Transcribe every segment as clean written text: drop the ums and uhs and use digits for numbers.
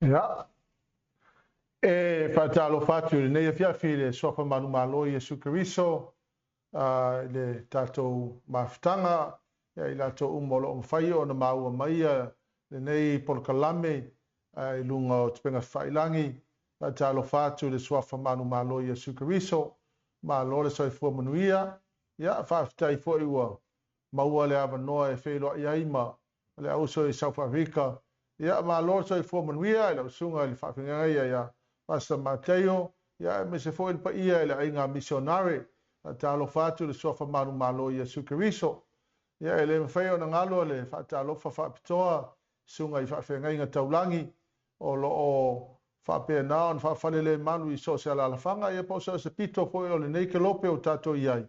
Ia, e faatalofa atu i lenei afiafi i le Suafa Manumalo o Iesu Keriso, i le tatou mafutaga, ia i latou uma o lo o mafai ona maua mai lenei polokalame i luga o upega tafailagi. Faatalofa atu i le Suafa Manumalo o Iesu Keriso, malo le soifua manuia. Ia, faafetai foi ua maua le avanoa e feiloai ai ma le auso i South Africa. Ia, malo le soifua manuia i lau susuga i le faafeagaiga ia Pastor Mataio, ia aemaise foi le paia i le aiga misionare. Faatalofa atu i le Suafa Manumalo o Iesu Keriso. Ia, e le mafai ona galo le faatalofa faapitoa i susuga i faafeagaiga taulagi o lo o faapena ona faafalelemalu i so o se alaalafaga, ia po o so o se pito foi o lenei kelope o tatou i ai.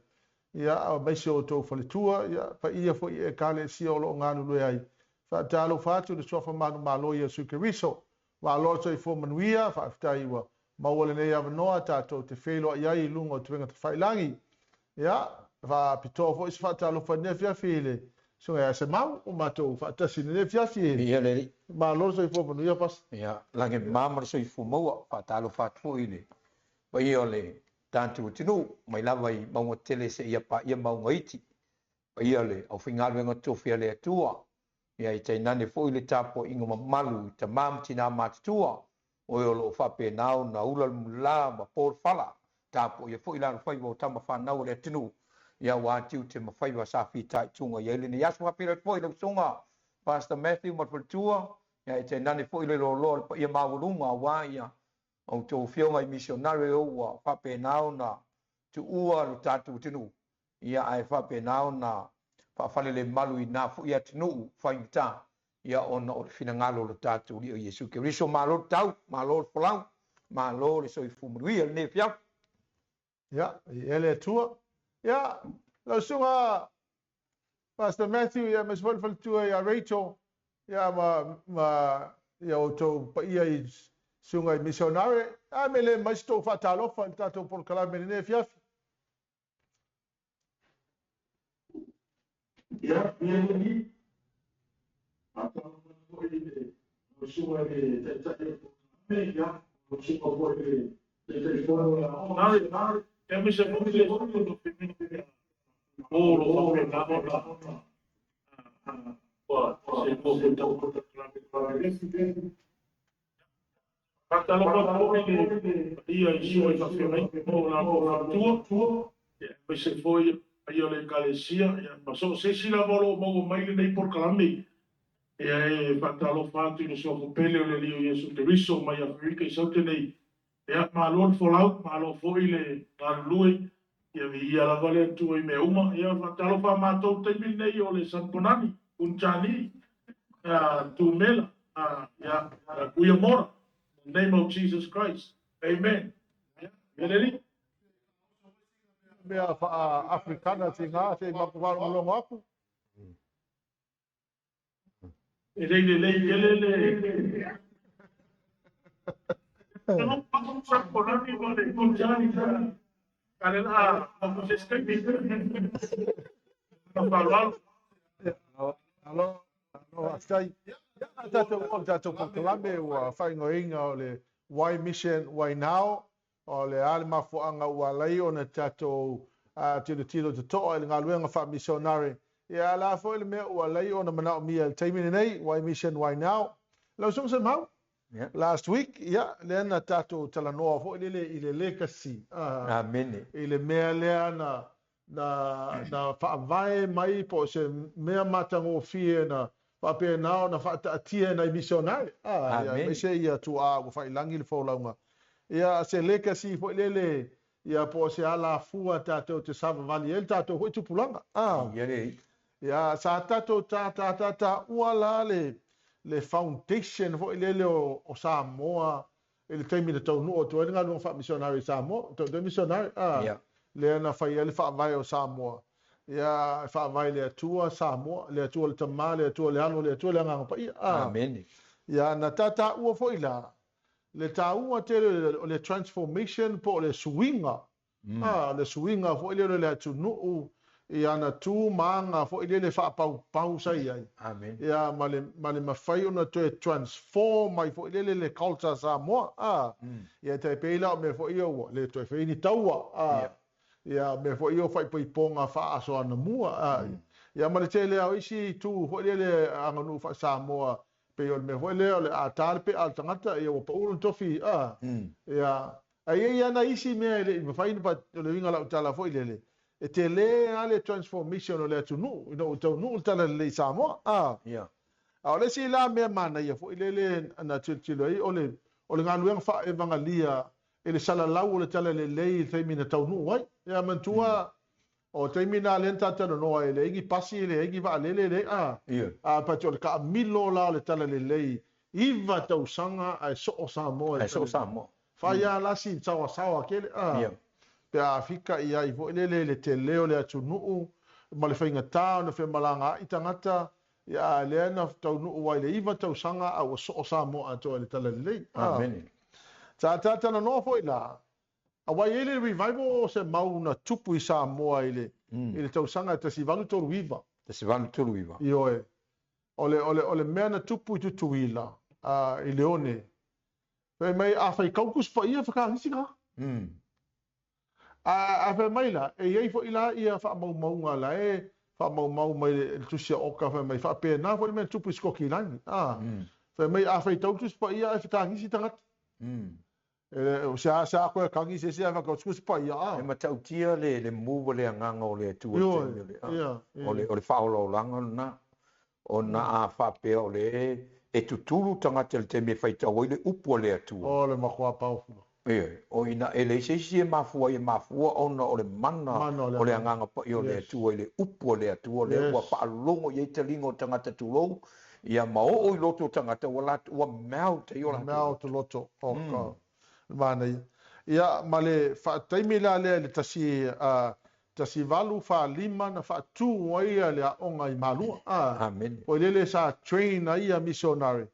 Ia, aemaise o outou faletua, ia, paia foi i Ekalesia o lo o galulue ai. Faatalofa atu i le Suafa Manumalo Iesu Keriso. Malo le soifua manuia, faafetai ua maua lenei avanoa tatou te feiloai ai i luga o upega tafailagi. Ia, faapitoa foi se faatalofa i lenei afiafi i le Susuga ia Semau, ua matou faatasi i lenei afiafi. Ia le Alii. Malo le soifua manuia, Pastor. Ia, lagi e mama le soifua maua. Faatalofa atu foi i le paia o le tatou atunuu, mai lava i mauga tele seia paia mauga iti. Paia o le aufaigaluega tofi a le Atua, ia e tainane foi le tapuaiga mamalu i tama ma tina matutua, o e o lo o faapena ona ula le mulila ma po le fala, tapuaia foi le alofaiva o tama fanau a le atunuu, ia aua tiute ma faiva sa fitaituga i ai lenei aso. Faafeiloai atu foi i lau Susuga Pastor Matthew ma le faletua, ia e tainane foi le loaloa o le paia maualuga aua ia outou afioga i misionare o ua faapena ona tuua lo tatou atunuu, ia ae faapena ona faafalelemalu i na foi atunuu faigata, ia ona o le finagalo o lo tatou Alii o Iesu Keriso. Malo le tau, malo le folau, malo le soifua manuia i lenei afiafi. Ia, e le Atua. Ia, lau susuga Pastor Matthew, ia aemaise foi le faletua ia Rachel, ia ma, ma ia outou paia i susuga i misionare, a me le mai se tou faatalofa i le tatou polokalame i lenei afiafi. Ia, ia le Alii. Faatalofa atu foi i le lau susuga i le Taitai o le polokalame, ia, lau susuga foi i le Taitaifono o le Aoga. Aemaise foi le o lo o faapena ona ua selua foi tau. Faatalofa atu foi i le paia i susuga i faafeagaiga ma o latou faletua, aemaise foi le paia o le Ekalesia, ma so o se isi lava o lo o maua mai lenei polokalame. E faatalofa atu i le Suafa Pele o le Alii o Iesu Keriso mai Aferika i Saute nei. Ia, malo le folau, malo foi le galulue, ia viia lava le Atua i mea uma. Ia, faatalofa a matou taimi lenei o le Sanponani, Kunchani, Tumela, ia, Kuia Mora, in the name of Jesus Christ. Amen. Ia, le Alii. Mea faa-Afrikana tiga, se i matou faalogologo atu. E lei lelei tele le Malo, malo faafetai. Ia, tatou oo i le tatou polokalame ua faaigoaina o le Why Mission, Why Now? O le a le mafuaaga ua ala ai ona tatou tilotilo totoa i le galuega faamisionare? Ia, a o le a foi le mea ua ala ai ona manaomia i le taimi lenei? Why Mission, Why Now? Lau Susuga Semau, last week, ia, lea na tatou talanoa foi lele i le legacy, Amene. i le mea lea na na na faavae mai po o se mea matagofie na faapena ona faataatia e nai misionare, a, ia, aemaise ia tuaa ua faailagi le folauga. Ia, se legacy foi lele, ia, po o se alafua tatou te savavali ai le tatou foi tupulaga. A, ia, sa tatou taua la le le foundation foi lele o, o Samoa i le taimi na taunuu atu ai le galuega faamisionare i Samoa, taunuu ai misionare, a, Yeah. lea na fai ai le faavae o Samoa. Ia, e faavae i le Atua Samoa, le Atua le Tama, le Atua le Alo, le Atua le Agaga Paia. A, Amene. ia, na tataua foi la le taua tele o le transformation po o le suiga. A, le suiga foi lea o le atunuu i ana tu ma aga foi lele faapaupau sa i ai. Amen. Ia, ma le mafai ona toe transform ai foi lele le culture Samoa. Ia, tai pei la o mea foi ia ua le toe fai ni taua. Ia, mea foi ia o faaipoipoga faaaso anamua. Ia, ma le tele lava o isi itu foi lele aganuu faa-Samoa, pei o le mea foi lea o le a ta le pea o le tagata, ia ua pau lona tofi. Ia, ae i ai lava nai isi mea e le i mafai ona, o le uiga o lau tala foi lele, e tele lava le transformation o le atunuu ina ua taunuu le talalelei i Samoa. A o le isi la mea manaia foi lele na tilotilo ai, o le galuega faaevagalia i le salalau o le talalelei i le taimi na taunuu ai. Ia, manatua, o taimi na lea na tatalanoa e leai ni pasi, leai ni vaalele, leai, a pati o le taamilo la o le talalelei, 9 tausaga ae soo Samoa. Ae soo Samoa. Fai lava la si saoasaoa tele, pe a fika i ai foi lele le tele o le atunuu, ma le faigata ona femalagaai tagata, ia, lea na taunuu ai le 9 tausaga a ua soo Samoa atoa i le talalelei. Amen. Sa tatalanoa foi la, aua e i ai le revival o se mau na tupu i Samoa i le tausaga e 1839. 1839. Ioe. O le mea na tupu i Tutuila, i Leone. Fai mai, a fai kau Tusi Paia whakangisi ngā. A fai mai la, e iai foi la ia whaamaumauga la e whaamaumau mai le tusi a oka, fai mai, whaapena foi le mea na tupu i Skokilangi. Fai mai, a fai tau Tusi Paia e whakangisi tangata. O se a koe kangi se se a whakau Tusi Paia. E matautia le muwa le agaga o le Atua i le taimi o le, o le faaolaolaga lena, ona a faapea o le e tutulu tagata i le taimi e faitau ai le upu a le Atua. O le matua powerful. O ina e leai se isi e mafua ai, e mafua ona o le mana o le agaga paia o le Atua i le upu a le Atua, lea ua faalogo i ai taliga o tagata tulou, ia ma oo i loto o tagata ua melt ai o latou. Melt loto. O ka manaia. Ia, ma le faataimi la lea i le 1845 na faatu ai le aoga i Malua. Amen. Foi lele sa train ai ia missionary.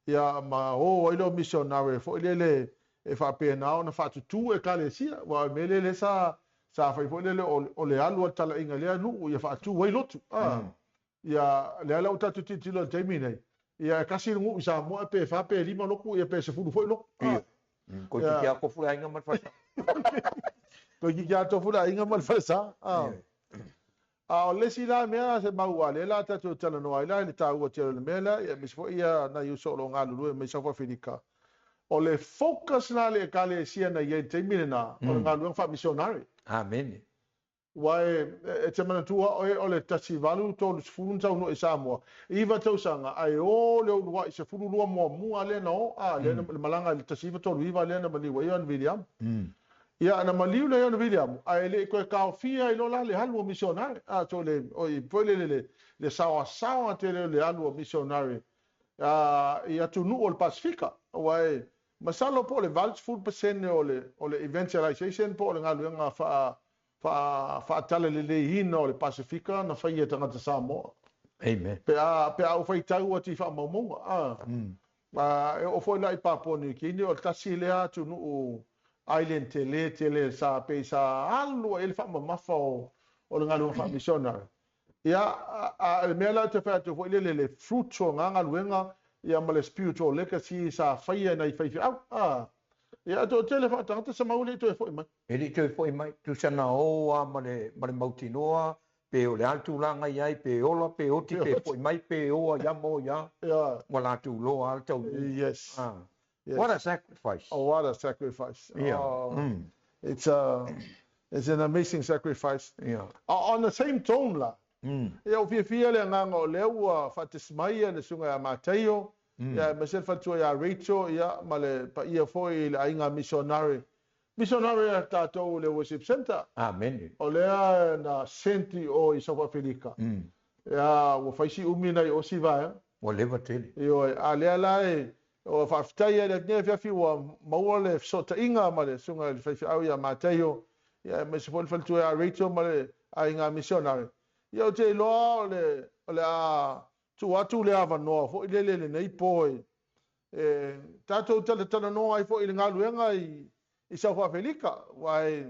Ia, ma o ai leo missionary foi lele e faapena ona faatutu ekalesia. Ua mea lele sa fai foi lele o le alu a talaiga lea nuu ia faatu ai lotu. Ia, lea la o tatou tilotilo i le taimi nei. Ia, e kasi le nuu i Samoa pe 4 pe 5 lotu, ia pe 10 foi lotu. Koe kiki a tofu le aiga ma le falesa. Koe kiki a tofu le aiga ma le falesa. A o le isi la mea se mau a lea la tatou talanoa ai la i le taua tele o le mea lea, ia aemaise foi ia nai uso o lo o galulue mai South Africa. O le focus la le ekalesia na i ai i le taimi lena, o le galuega faa-missionary. Amen. Ua e te manatua oe o le 1830 na taunuu i Samoa, 9 tausaga, ae o le uluai 12 muamua lea na o, lea na le malaga i le 1939 lea na maliu ai o Ana Viliamu. Ia, na maliu lea Ana Viliamu, ae le i toe taofia ai loa la le alu o missionary. So le, oi, foi le, le saoasaoa tele o le alu o missionary, i atunuu o le Pasifika. Ua e, masalo po o le 80% o le evangelization po o le galuega faatalaleleiina o le Pasifika na fai e tagata Samoa. Amen. Pe a ufaitau atu i faamaumauga. E oo foi la i Papua New Guinea, o le tasi lea atunuu island tele tele sa pei sa alu ai le faamamafa o le galuega faa-missionary. Ia, a le mea la te fai atu foi lele le fruit o ngā galuega, ia ma le spiritual legacy sa faia nai faifeau. Ia, to tele faatagata sa mau le i toe foi mai. E le i toe foi mai, tusa na o a ma le mautinoa, pe o le a le tulaga i ai, pe ola, pe oti, pe foi mai, pe oa ia mo ia. Ua latou loa a le taunuu. Yes. Yes. What a sacrifice. Oh, what a sacrifice. Yeah. It's an amazing sacrifice. Yeah. On the same tone la, ia o fiafia le agaga o lea ua faatasi le susuga ia Mataio, ia aemaise le faletua ia Rachel, ia ma le paia foi i le aiga missionary. Missionary a tatou le worship center. Amen. O lea na senti o i South Africa. Ia, ua fai si umi nai o si vaega. Ua leva tele. Ioe, a lea la e, o faafetai ai le nei afiafi ua maua le fesootaiga ma le susuga i le faifeau ia Mataio, ia aemaise foi le faletua ia Rachel ma le aiga missionary. Ia o te iloa o le a tuu atu le avanoa foi lele lenei po e tatou talatalanoa ai foi i le galuega i South Africa. Ua e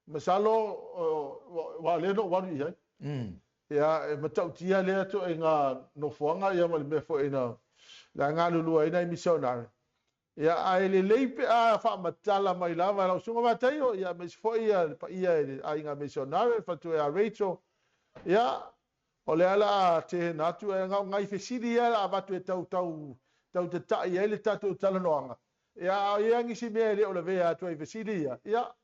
masalo ua le no walu i ai. Ia, e matautia lea ituaiga nofoaga ia ma le mea foi na le galulue ai nai misionare. Ia, ae lelei pe a faamatala mai lava e lau Susuga Mataio, ia aemaise foi ia le paia i le aiga misionare, le faletua ia Rachel. Ia, o lea o le a teena atu, e na o nai fesili ia o le a avatu e tau tau tau tatai ai le tatou talanoaga. Ia, a i ai nisi mea e le o lavea atu ai i fesili ia, ia,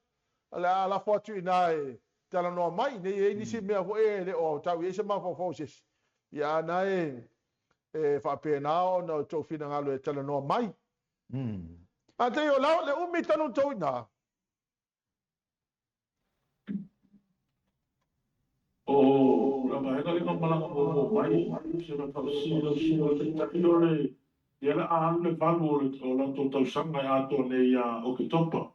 o le a lafo atu i ina e talanoa mai, ne i i ai nisi mea foi e le o tau i ai se mafaufau o se isi. Ia, a na e e faapena ona o tou finagalo e talanoa mai. Mataio, le umi tonu tou i ina. O la vaega lea na malaga muamua mai, se na faafesili o le taitai o le ia le a alu le 8 o le o latou tausaga e atoa nei ia Oketopa.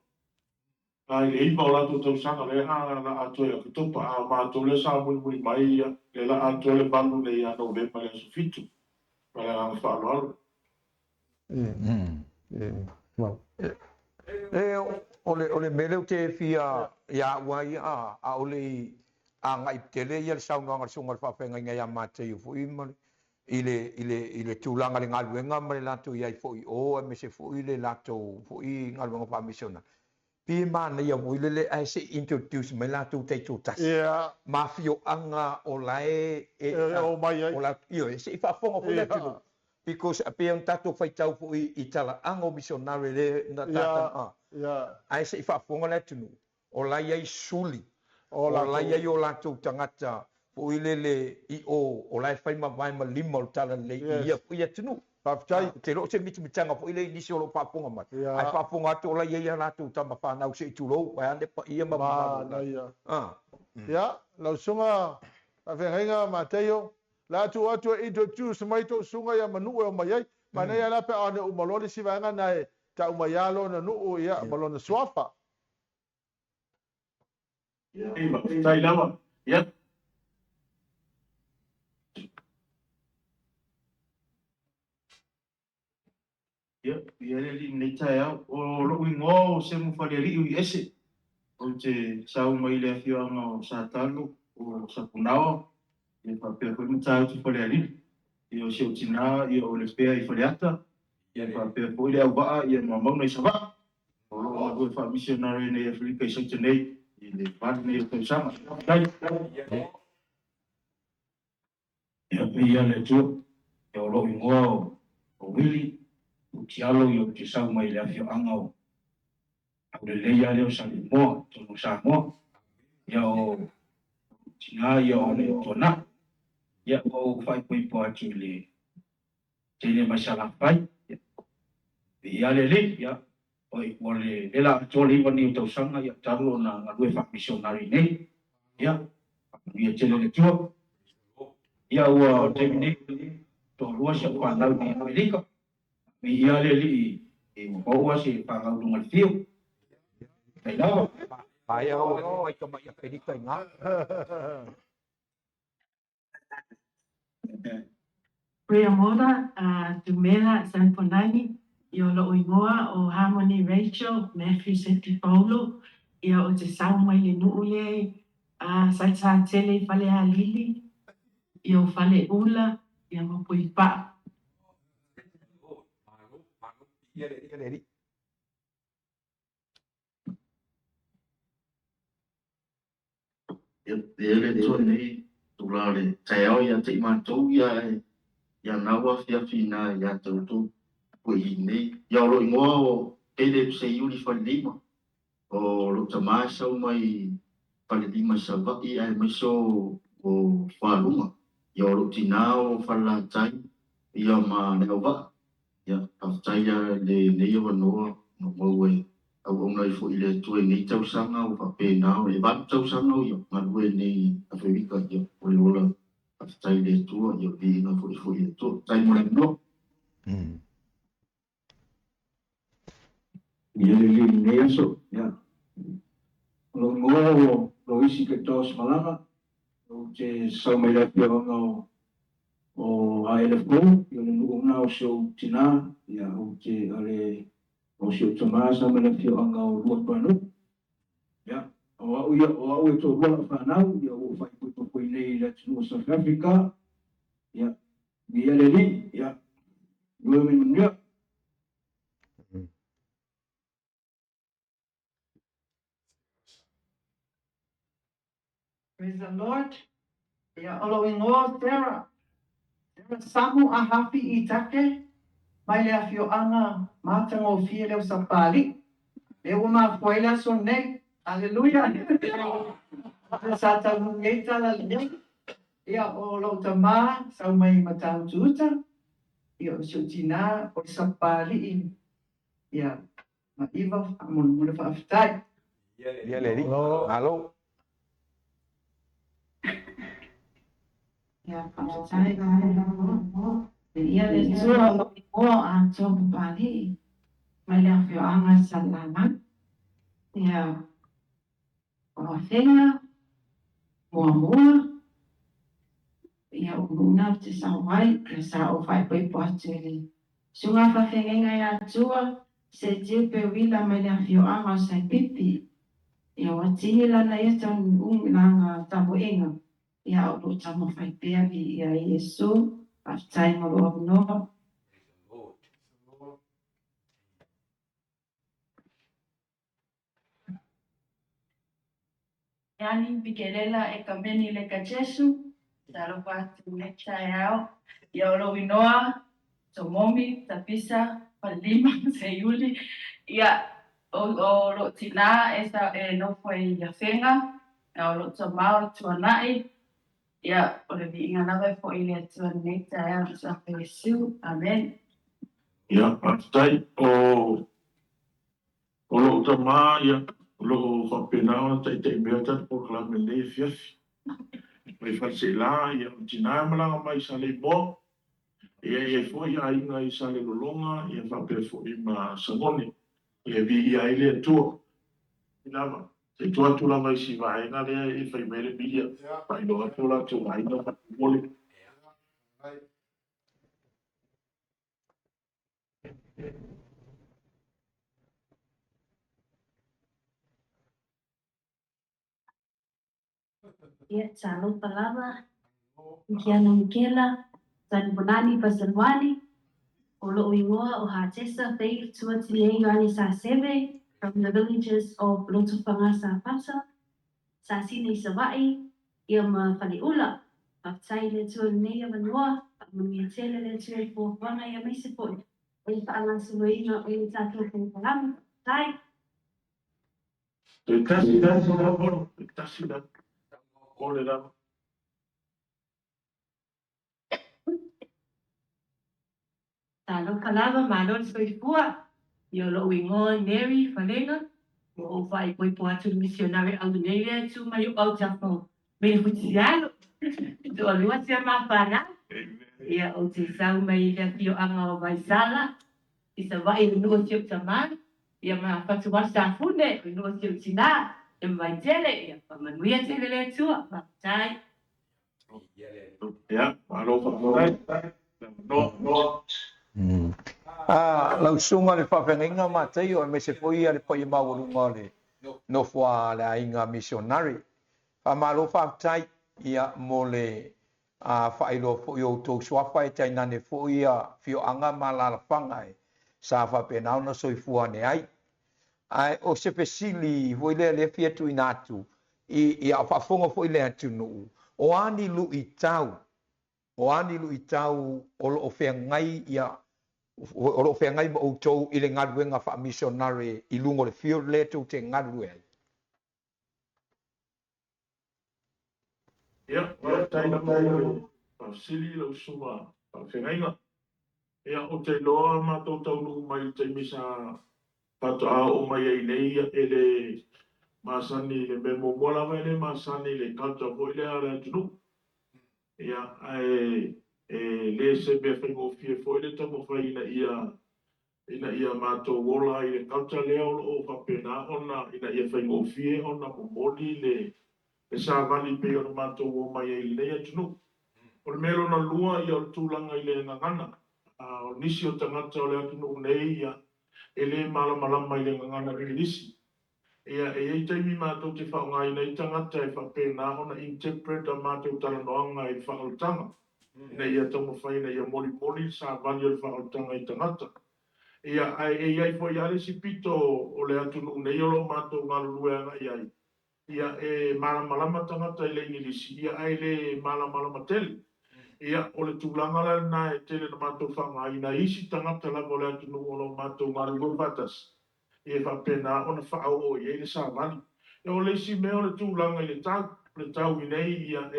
A i le 9 o latou tausaga lea a la atoa ia Oketopa, a o matou lea sa mulimuli mai ia, lea la atoa le 8 nei ia Novema i le aso 7. Ma le agaga faaaloalo. E o le o le mea lea ou te fia ia au lava ia ʻaʻole i agai tele ia le saunoaga a le Susuga i le Faafeagaiga ia Mataio foi ma le i le i le i le tulaga i le galuega ma le latou i ai foi i o aemaise foi le latou foi galuega faamisionare. Pei e manaia foi lele ae se i introduce mai latou taitoatasi ma afioaga o la e e omai ai. O la, ioe, se i faafofoga foi le atunuu because e pei ona tatou faitau foi i talaaga o misionare le na tata ae se i faafofoga le atunuu o la e i ai suli, o la e i ai o latou tagata foi lele i o, o la e fai mavae ma lima o le talalelei i ia foi atunuu. Faafetai. Ou te iloa o se mitamitaga foi lea i nisi o lo o faafofoga mai, ae faafofoga atu o la e i ai a latou tama fanau se i tulou, vaeane paia ma mamalu o la. Manaia. Ia, lau Susuga Faafeagaiga Mataio, la a tuu atu e introduce mai tou susuga ia ma nuu e omai ai. Manaia la pe a one uma loa le isi vaega na e tau mai lava lona nuu ia ma lona suafa. Faafetai lava. Ia. Ia, ia le alii lenei taeao. O lou igoa o Semu Falealii Uiese. Ou te sau mai le afioaga o Satalo, o Sapunaoa, ia faapea foi Matautu Falealili. Ia o si ou tinā, ia o Lepea i Faleata, ia faapea foi le Auvaa, ia ma Mauna i Savaii. O lo o galue faamisionare nei Aferika i Saute nei, i le 8 nei o tausaga. Faafetai. Ia, paia le Atua. Ia, o lou igoa o Willie Utialo, ia ou te sau mai le afioaga o Aulelei lava lea o Saleimoa i totonu o Samoa. Ia, o tinā ia o le Tuanai. Ia, ua ou faaipoipo atu i le teine mai Salafai. Ia, viia le Alii. Ia, oi, ua le lela atoa le 9 nei o tausaga, ia, talu ona galue faamisionari nei. Ia, faamanuia tele le Atua. Ia, ua taimi nei, toalua si au fanau i Amerika. Viia le Alii, ua maua se fanau luga le fiu. Tai lava. Aia o ai tama'i Aferika i ngā. Goeiemôre, Dumela, Sanibonani, ia o lou igoa o Harmony Rachel Matthew Seti Paulo, ia ou te sau mai le nuu lea i Salesatele i Falealili, ia o Faleula, ia ma Puipaa. Ia le alii. Ia, e le Atua nei tulaga o le taeao ia te i matou ia e ia nau afiafi ina ia te outou foi i nei. Ia o lou igoa o Caleb Seiuli Falelima. O lou tamā e sau mai Falelima i Savaii aemaise o Fualuga. Ia o lou tinā o Falelatai ia ma le Auvaa. Ia, faafetai lava i lenei avanoa na maua e auauna ai foi i le Atua i nei tausaga ua faapena ona e 8 tausaga o ia galue nei i Aferika. Ia, o le ola faafetai i le Atua, ia viiga foi foi i le Atua. Faafetai mo le avanoa. Ia le alii lenei aso, ia. O lou igoa o Loisi Ketao Malaga, ou te sau mai le afioaga o Aele Fou, ia le nuu lena o si ou tinā, ia ou te ale o si ou tamā sa mai le afioaga o Luatuanuu. Ia, o au ia, o au e toalua lau fanau, ia ua ou faaipoipo nofo i inei i le atunuu o South Africa. Ia, viia le Alii, ia, manuia ma le manuia. Praise the Lord. Ia, o lou igoa o Sarah. Sarah Samu Ahafi Itake, mai le afioaga matagofie lea o Sapalii. Lea ua mafua ai le aso nei. Aleluia! Sa taunuu i ai tala lelei. Ia, o lou tamā sau mai Matautu-uta. Ia, o si ou tinā o le Sapalii. Ia, ma Iva, faamolemole faafetai. Ia le Alii. Malo. Ia, faafetai. Ia le Atua o lou igoa o Atoa Papalii, mai le afioaga i Salelalaga. Ia, o Afega, Muamua, ia o nuu na ou te sau ai, ia sa ou faaipoipo atu i le susuga faafeagaiga ia Atua, Setiu Peuila mai le afioaga o Saipipi. Ia ua tini lana ia taunuuga tamoega, ia a o lo o taumafai pea viia ai Iesu. Faafetai mo lou avanoa. Yani Pikelela e Kameni Leka Jesu, talofa atu i lenei taeao. Ia o lou inoa, Tomomi Tapisa Falelima Seiuli. Ia, o lou tinā e nofo i Afega, a o lou tamā o le Tuanai. Ia, o le viiga lava e foi i le Atua i lenei taeao i le suafa o Iesu. Amen. Ia, faafetai. O O lou tama ia, o lo o faapena ona taitai mea le tatou polokalame i lenei afiafi. Mai Faleaseela, ia, o le tina e malaga mai i Saleimoa, ia, e i ai foi aiga i Salelologa, ia faapea foi ma Sagone, ia e viia ai le Atua. Lava, se i tuu atu lava i si vaega lea e fai mai ai le media, faailoa atu o latou aiga faamolemole. Ia, talofa lava, Kiana Mikela, Sanibonani Bazalwane, o lou igoa o Hatesa Faith Tuatilei Ioane Saseve, from the villages of Lotofaga Safata, Sasina i Savaii, ia ma Faleula. Faafetai i le Atua i lenei avanoa, faamanuia tele le Atua i fuafuaga aemaise foi o le faagasoloina o le tatou polokalame. Faafetai. Toe tasi lava, toe tasi lava, ole lava. Talofa lava, malo le soifua. Ia o lou igoa Mary Falega, ua ou faaipoipo atu i le misionare aulelei lea e tu mai o autafa o Melefutialo. E toalua si a ma fanau. Ia ou te sau mai i le afioaga o Vaisala, i Savaii i le nuu o si ou tamā, ia ma Fatuala Safune, o le nuu o si ou tinā, ia ma Vaitele, ia faamanuia tele le Atua. Faafetai. Ia, malo faafetai. Noa. Lau susuga i le faafeagaiga Mataio aemaise foi le paia maualuga o le nofo a le aiga misionare. Faamalo faafetai ia mo le faailoa foi o outou suafa e tainane foi afioaga ma alaalafaga e sa faapena ona soifua ane ai. Ae o se fesili foi lea lea fia tuuina atu i a o faafofoga foi le atunuu, o a ni luitau, o a ni luitau o lo o feagai ia o lo o feagai ma outou i le galuega faamisionare i luga o le field lea tou te galulue ai? Ia, faafetai lava mo le faafesili lau susuga faafeagaiga. Ia, ou te iloa matou taunuu mai i le taimi sa faatoa oo mai ai nei e le masani i le mea muamua lava e le masani i le culture foi lea a le atunuu. Ia, ae e le se mea faigofie foi le taumafai ina ia matou ola i le culture lea o lo o faapena ona ina ia faigofie ona momoli le savali pei ona matou o mai ai i lenei atunuu. O le mea lona lua, ia o le tulaga i le gagana. O nisi o tagata o le atunuu nei, ia, e le malamalama i le gagana Igilisi. Ia, e i ai taimi matou te faaaogaina ai tagata e faapena ona interpret a matou talanoaga i le faaolataga, ina ia taumafai ina ia molimoli le savali o le faaolataga i tagata. Ia, ae e i ai foi lava le isi pito o le atunuu nei o lo o matou galulue agai ai, ia, e malamalama tagata i le Igilisi, ia, ae le malamalama tele. Ia, o le tulaga la lena e tele ina matou faaaogaina ai isi tagata lava o le atunuu o lo o matou galulue faatasi, ia faapena ona faaoo i ai le savali. Ia, o le isi mea o le tulaga i le tau, o le tau i nei, ia,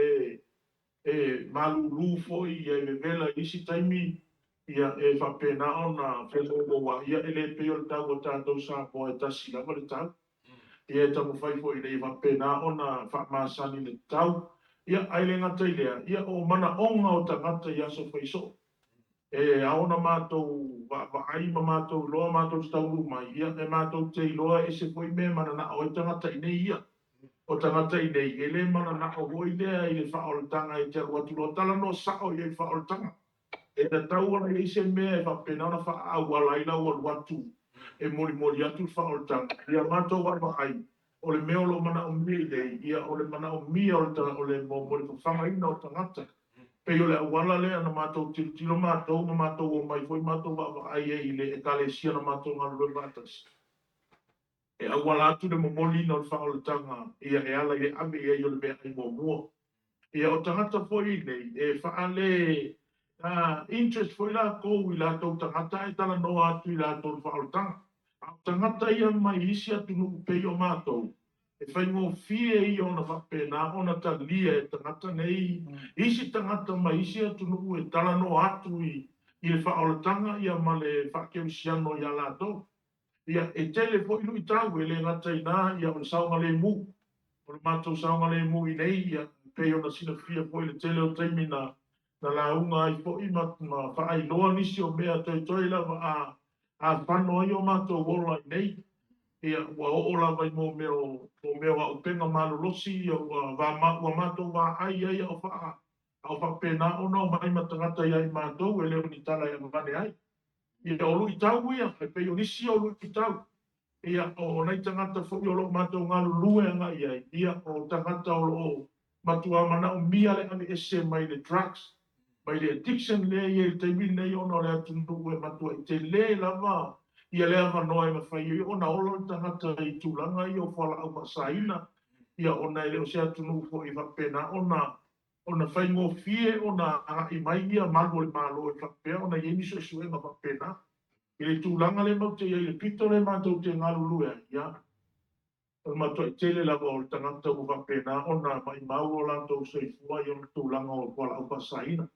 e malulu foi, ia, e vevela i isi taimi, ia, e faapena ona femoumouai, ia, e le pei o le tau a tatou Samoa e tasi lava le tau. Ia, e taumafai foi ina ia faapena ona faamasani le tau. Ia, ae le gata i lea, ia, o manaoga o tagata i aso faisoo. E ao ona matou vaavaai ma matou iloa matou te taunuu mai, ia, e matou te iloa e ese foi mea e mananao ai tagata i nei ia. O tagata i nei, e le mananao foi lea i le faaolataga e te alu atu loa talanoa sao i ai i le faaolataga. E tatau ona i ai se mea e faapena ona faaauala ai lau alu atu e molimoli atu le faaolataga. Ia matou vaavaai, o le mea o lo o manaomia i nei, ia, o le manaomia o le mo le fafagaina o tagata. Pei o le auala lea na matou tilotilo matou ma matou omai foi matou vaavaai ai i le Ekalesia na matou galulue faatasi. E auala atu le momoliina o le faaolataga, ia, e ala i le ave i ai o le meaai muamua. Ia, o tagata foi nei, e faale interest foi latou i latou tagata ae talanoa atu i latou le faaolataga. A o tagata ia mai isi atunuu pei o matou, e faigofie ia ona faapena ona talia e tagata nei, isi tagata mai isi atunuu e talanoa atu i le faaolataga, ia, ma le faakerisiano ia latou. Ia, e tele foi luitau, e le gata i ina, ia, o le saogalemu. O le matou saogalemu i nei, ia, pei ona silafia foi le tele o taimi na lauga ai foi ma faailoa nisi o mea toetoe lava a fano ai o matou ola i nei. Ia, ua oo lava i mo mea o auupega malolosi, ia, ua matou vaai ai a o faapena ona omai ma tagata ia i matou e le o ni tala e avane ai. Ia, o luitau ia, e pei o nisi o luitau. Ia, o nai tagata foi o lo o matou galulue agai ai, ia, o tagata o lo o matua manaomia le aveese mai le drugs, mai le addiction lea i le taimi lenei, ona o le atunuu e matuai tele lava ia le avanoa e mafai ai ona ola le tagata i tulaga ia o fualaau faasaina, ia, ona e le o se atunuu foi e faapena ona faigofie ona agai mai ia malu o le Malo e faapea ona i ai ni suesuega faapena. I le tulaga lea matou te i ai i le pito lea matou te galulue ai, ia, o le matuai tele lava o le tagata ua faapena ona maumau o latou soifua i ona tulaga o fualaau faasaina.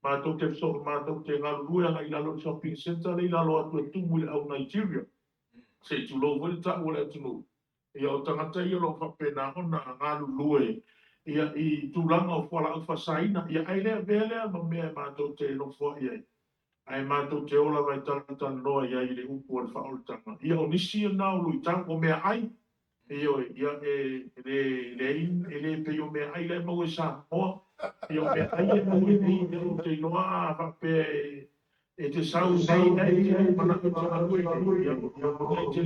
Matou te matou te galulue agai i lalo o le shopping centre lea i lalo atu e tumu i le au Nigeria. Se i tulou foi le tau o le atunuu. Ia, o tagata ia o lo o faapena ona galulue, ia, i tulaga o fualaau faasaina. Ia, ae le avea lea ma mea e matou te nofoai ai. Ae matou te o lava e talatalanoa i ai i le upu o le faaolataga. Ia, o nisi na o luitau, o meaai. Ioe, ia, e le pei o meaai la e maua i Samoa. Ia, o meaai e maua i nei, ia, ou te iloa a faapea e te sau nei ae te manao e te galue nei, ia, e te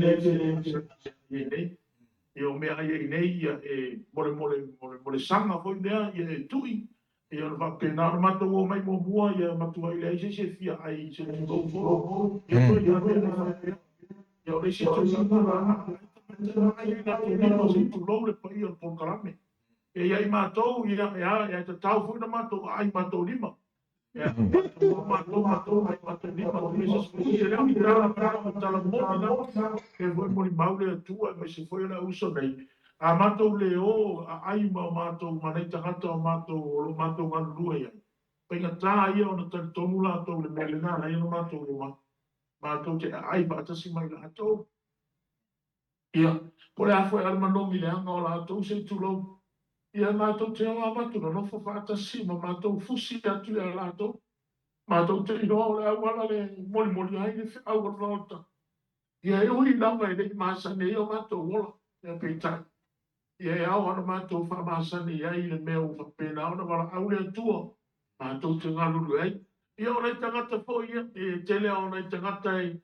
le nei. Ia, o meaai ai nei, ia, e mo le saga foi lea, ia, e tui. Ia, ona faapena ona matou omai muamua, ia, matuai leai se isi e fia ai se tulou foi. Ia, toi na mea faapea. Ia, o le isi tulaga, ai se tulou le paia o le polokalame. E ia i matou, ia, e tatau foi na matou aai matou lima. Ia, matou ai matou lima, o le se lea ni tala moni la. E foi molimau le Atua, aemaise foi o le auso nei. A matou le o aai ma matou ma nei tagata o matou o lo matou galulue ai. Faigata ia ona talitonu latou le mea lena na ia na matou o matou te aai faatasi mai latou. Ia, po o le a foi a le manogi leaga o latou se i tulou. Ia, matou te o lava matou nonofo faatasi ma matou fusi atu ia latou. Matou te iloa o le auala le molimoli ai le feau o le faaolataga. Ia, e ui lava e le i masani ai o matou ola. Ia, peitai. Ia, e ao ona matou faamasani ai i le mea ua faapena ona valaau le Atua. Matou te galulue ai. Ia, o nai tagata foi ia, e tele o nai tagata e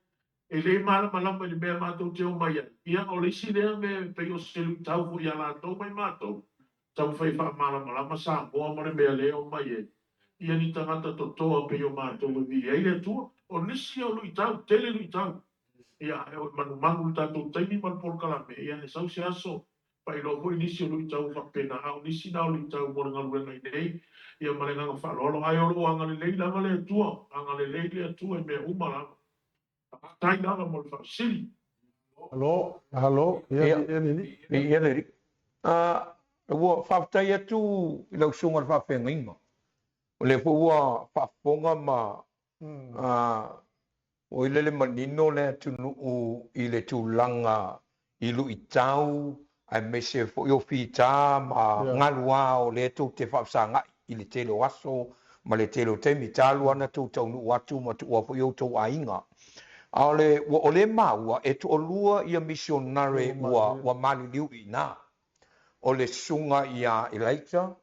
E lē malamalama i le mea matou te omai ai. Ia, o le isi lea mea e pei o se luitau foi ia latou ma i matou, taumafai e faamalamalama Samoa ma le mea lea e omai ai, ia ni tagata totoa pei o matou e viia ai le Atua. O nisi o luitau, tele luitau. Ia, ae o manumanu i le tatou taimi ma le polokalame, ia e sau se aso faailoa foi nisi o luitau ua faapena, a o nisi na o luitau mo le galuega i nei, ia ma le agaga faaaloalo. Ae o lo o agalelei lava le Atua, agalelei le Atua i mea uma lava. Faafetai lava mo le faafesili. Malo, malo, ia le alii. Ia le alii. Ua faafetai atu i lau susuga i le faafeagaiga. O lea foi ua faafofoga ma ua i le manino le atunuu i le tulaga i luitau aemaise foi o fita ma galuā o lea tou te faafesagai i le tele o aso ma le tele o taimi talu ana tou taunuu atu ma tuua foi outou aiga. A o le ua o lea maua e toalua ia misionare ua maliliu i ina. O le susuga ia Elaita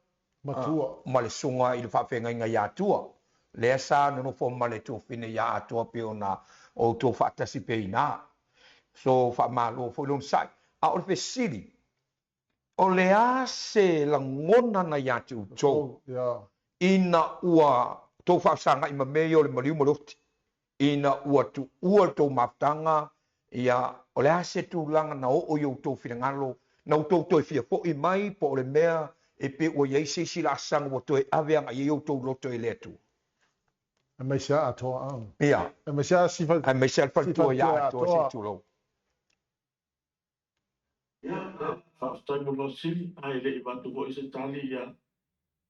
Matua. Ma le susuga i le faafeagaiga ia Atua, lea sa nonofo ma le tuafafine ia Atoa pei ona outou faatasi pea i ina. So, faamalo foi le onosai. A o le fesili, o le a se lagona na ia te outou ina ua tou faafesagai ma mea ia o le maliu ma le oti? Ina ua tuua le tou mafutaga, ia, o le a se tulaga na oo i outou finagalo, na outou toe fia foi mai, po o le mea e pei ua i ai se isi laasaga ua toe ave agai ai outou loto e le Atua? Aemaise a Atoa ang. Ia. Aemaise a si fal. Aemaise a le faletua ia Atoa se i tulou. Ia, faafetai mo le faafesili, ae le i avatu foi se tali, ia,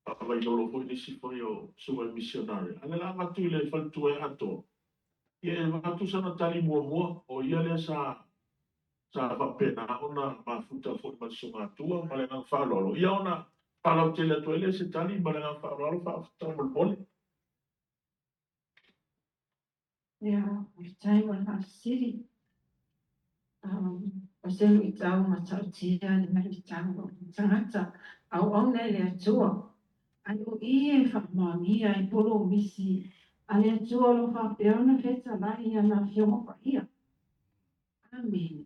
faavailolo foi nisi foi o susuga i misionare. A o lea o le a avatu i le faletua ia Atoa, ia e avatu sana tali muamua, o ia lea sa sa faapena ona mafuta foi ma le Susuga Atua ma le agaga faaaloalo, ia ona faalautele atu ai lea se tali ma le agaga faaaloalo, faafetai molemole. Ia, faafetai mo le faafesili. O se luitau matautia le luitau o le tagata auauna i le Atua, ae o i e faamaonia ai polomisi a le Atua o lo o faapea ona fetalai i ana Afioga Paia. Amene.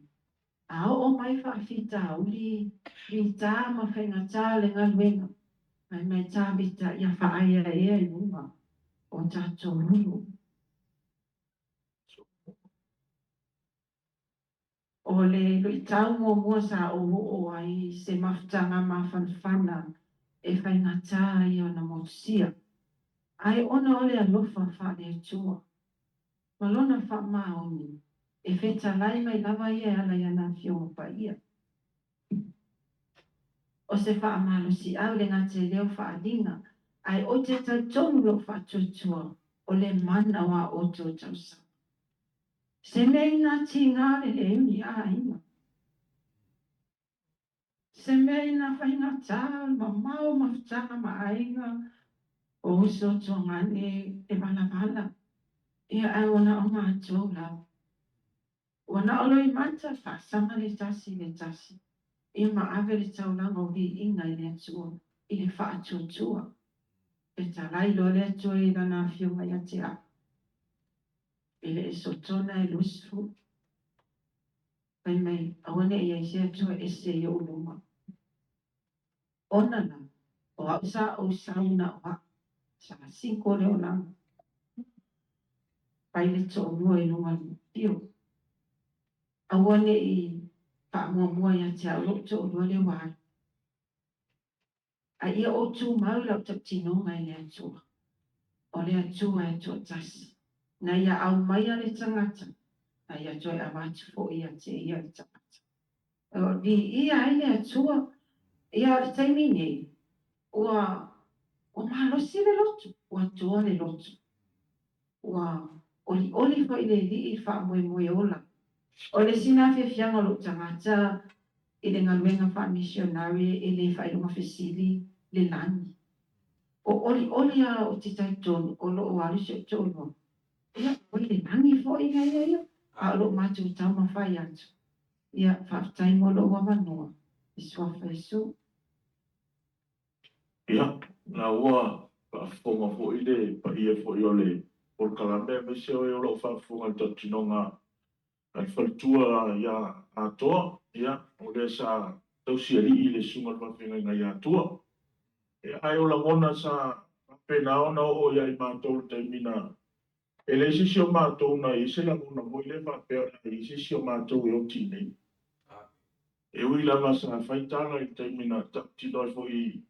A oo mai faafitauli, fita ma faigata le galuega, fai mai Tavita ia faaeaea i luga o tatou ulu. O le luitau muamua sa ou oo ai i se mafutaga mafanafana e faigata ai ona motusia, ae ona o le alofa faale-Atua ma Lona faamaoni e fetalai mai lava ia e ala i ana Afioga Paia. O se faamalosiau le gata i lea o faaaliga, ae ou te talitonu lou faatuatua o le mana o a outou tausaga. Se mea inā tiga le lēuni a aiga. Se mea inā faigata o le mamao o mafutaga ma aiga o uso tuagane e valavala, ia ae ua na o matou lava. Ua na o loimata faasaga le tasi i le tasi, ia ma ave le taulaga o viiga i le Atua i le faatuatua. Fetalai loa le Atua i Lana Afioga ia te au, e le sotona e 20. Fai mai, aua ne i i ai se Atua ese i ou luma. Ona la, o au sa ou sau na o au, sa siko le olaga. Fai le toalua i luga o le pio. Aua ne i faamuamua ia te au lou toalua lea ua alu. A ia ou tumau i lau tautinoga i le Atua. O le Atua e toatasi. Na ia aumaia le tagata, na ia toe avatu foi ia te ia le tagata. O viia ai le Atua. Ia o le taimi nei, ua ua malosi le loto, ua toa le loto. Ua olioli foi le Alii i le faamoemoe ola. O le sina afiafiaga o lou tagata i le galuega faamisionare e le faailoga fesili le lagi. O olioli lava ou te talitonu o lo o alu si ou toalua, ia ua i le lagi foi ia ia, a o lo o matou taumafai atu. Ia, faafetai mo lou avanoa i Suafa Iesu. Ia, la ua faafofoga foi le paia foi o le polokalame aemaise o e o lo o faafofoga i le tautinoga. a le faletua ia Atoa, ia, o lea sa tausialii i le susuga i le faafeagaiga ia Tua. Ia, ae o lagona sa faapena ona oo ia i matou i le taimi na, e leai se isi o matou na i ai se lagona foi lea faapea o le a i ai se isi o matou e oti nei. E ui lava sa fai tala i le taimi na tautino ai foi,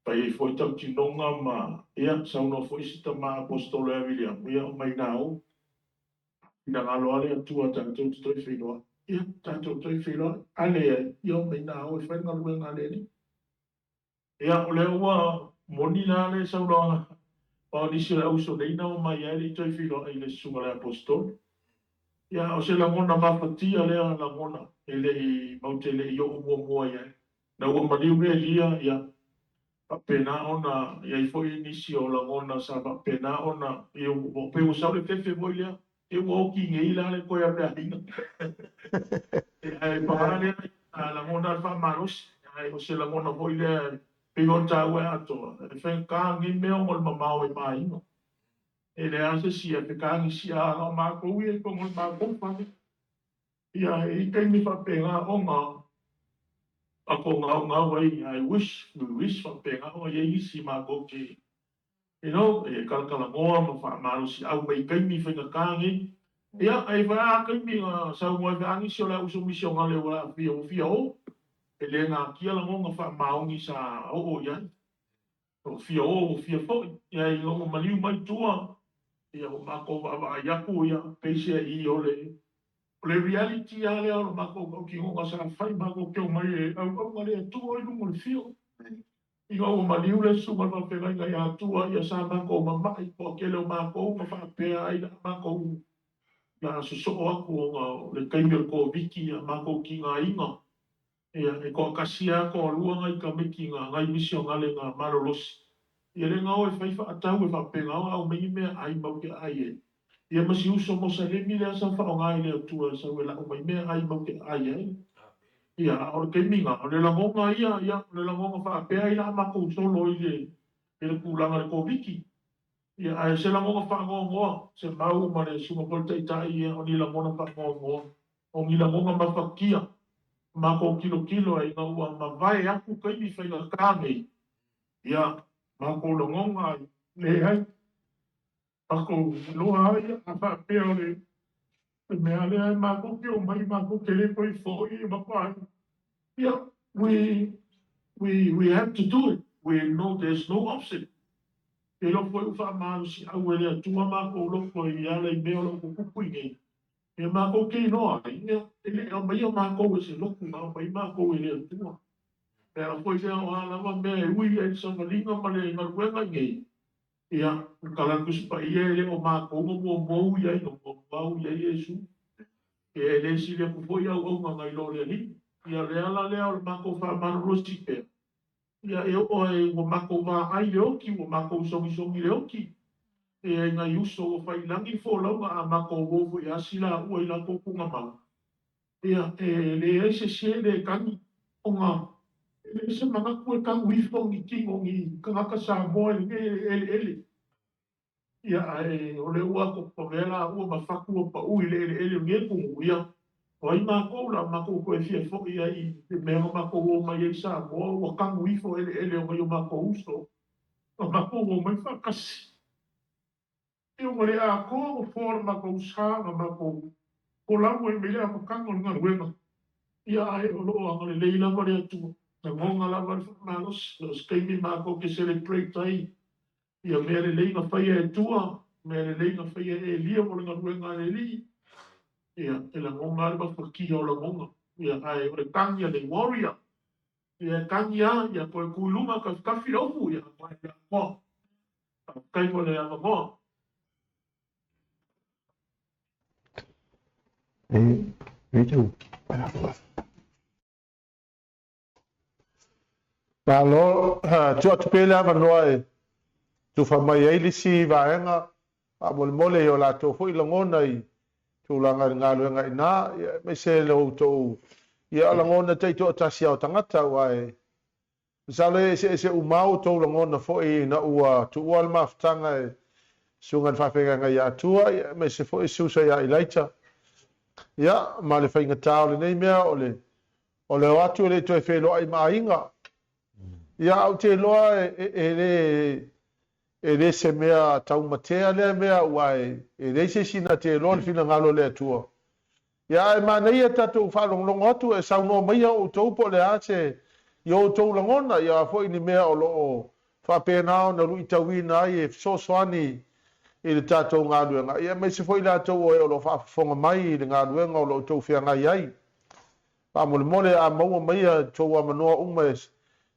fai ai foi tautinoga ma, ia, saunoa foi si tama Aposetolo ia Viliamu, ia, omai ina o. Finagalo lava le Atua tatou te toe feiloai. Ia, tatou toe feiloai. A leai, ia omai ina o e fai le galuega a le Alii. Ia, o lea ua moni la le saunoaga o nisi o le au uso nei na omai ai e le i toe feiloai i le susuga i le Aposetolo. Ia, o se lagona mafatia lea lagona e le i, matou te le i oo muamua i ai. Na ua maliu Elia, ia, faapena ona i ai foi nisi o lagona sa faapena ona, ia, ua pei ua sau le fefe foi lea, ia ua oti nei la le toe alu i le aiga. Ae paga lea, a lagona le faamalosi, ae o se lagona foi lea e pei ona taua e Atoa, e faigata lenei mea ona o le mamao ai ma aiga. E leai lava se isi e fetagisia na o matou ia i totonu o le matou fale. Ia, e i ai taimi faapena ona matou gaugau ai, I wish, we wish faapena ona i ai nisi matou te, you know, e talatalanoa ma faamalosiau mai i taimi faigata nei. Ia, e i ai foi lava taimi na saunoa ai foi lava nisi o le au uso misionale ua aafia ua fia o, e le natia lagona faamaoni sa oo i ai. Ua fia o ua fia foi, ia ina ua maliu mai tua, ia ua matou vaavaai atu, ia peiseai o le o le reality lava lea o le matou tautinoga sa fai matou te omai e auauna le Atua i luga o le fio. Ina ua maliu le susuga i le faafeagaiga ia Tua, ia sa matou mamai, toatele o matou na faapea ai le a matou le a sosoo atu ona o le taimi o le Koviti, ia matou tigaina. Ia, e toatasi lava, toalua nai tamaiti na, nai misionale na malolosi, ia lea na o e fai faatau e faapena ona aumai ni meaai matou te aai ai. Ia ma si uso Mosalemi lea sa faaaoga e le Atua e sau e lau mai meaai matou te aai ai. Ia, a o le taimi na, o le lagona ia, ia, o le lagona faapea ai la matou solo i le, i le tulaga o le Koviti. Ia, ae o se lagona faanoanoa, se mau ma le Susuga foi i le Taitai, ia, o ni lagona faanoanoa, o ni lagona mafatia. Matou tilotilo ai ina ua mavae atu taimi faigata nei, ia, matou lagona ai, leai, matou iloa ai a faapea o le mea lea e matou te omai, matou te le toe foi e matua ai. Ia, we, we, we have to do it. We know there's no option. E iloa foi ua faamalosiau e le Atua matou loto e ala i mea o lo o tutupu i nei. Ia matou te iloa ai, ia, e le aumaia matou e se lotu, na aumai matou e le Atua. E ala foi lea o a lava mea e ui ai le savaliga ma le galuega i nei, ia, o le Tala o le Tusi Paia e le o matou na muamua ui ai, na muamua ui ai Iesu. Ia e le sili atu foi auauna nai lo le Alii. Ia o le ala lea o le matou faamalolosi pea, Ia, e oo ai ua matou vaai le oti, ua matou sogisogi le oti. E ai nai uso ua fai i lagi le folauga, a matou o foi e asi laua i latou tuugamau. Ia, e leai se isi e le tagi, ona e leai se manatu e tanu ifo ni tino o ni tagata Samoa i lenei eleele. Ia, ae o lea ua topea laua ma fatu ua pau i le eleele o lenei atunuu, ia, o ai matou la, matou toe fia foi ai i le mea na matou o mai ai i Samoa, ua tanu ifo eleele o nai o matou uso, na matou omai faatasi. Ia, ua le atoa nofoa o le matou sa na matou folau ai mai le amataga o le galuega. Ia, ae o lo o agalelei lava le Atua, lagona lava le faamalosi, o se taimi matou te celebrate ai Ia mea lelei na faia e Tua, mea lelei na faia e Elia mo le galuega a le Alii. Ia, e lagona lava le mafatia o lagona. Ia, ae o le tagi a le warrior. Ia, e tagi lava, ia toe tu i luga, tafitafi le upu, ia, ae le atoa. Faafetai mo le avanoa. Malo, tuu atu pea le avanoa e tufa mai ai le isi vaega faamolemole i o latou foi lagona i tulaga i le galuega i ina, aemaise lo outou ia lagona taitoatasi lava o tagata, aua e masalo e eseese uma outou lagona foi ina ua tuua le mafutaga e Susuga i le Faafeagaiga ia Atua, aemaise foi Susa ia Elaita. Ia, ma le faigata o lenei mea o le o le o atu e le i toe feiloai ma aiga. Ia, ae ou te iloa e, e, le e le se mea taumatea lea mea aua e, e leai se isi na te iloa le finagalo o le Atua. Ia, ae manaia tatou faalogologo atu e saunoa maia outou po o le a se i o outou lagona, ia a foi ni mea o lo o faapena ona luitauina ai e fesoasoani i le tatou galuega, ia aemaise foi i latou o e o lo o faafofoga mai i le galuega o lo o outou feagai ai. Faamolemole a maua maia tou avanoa uma e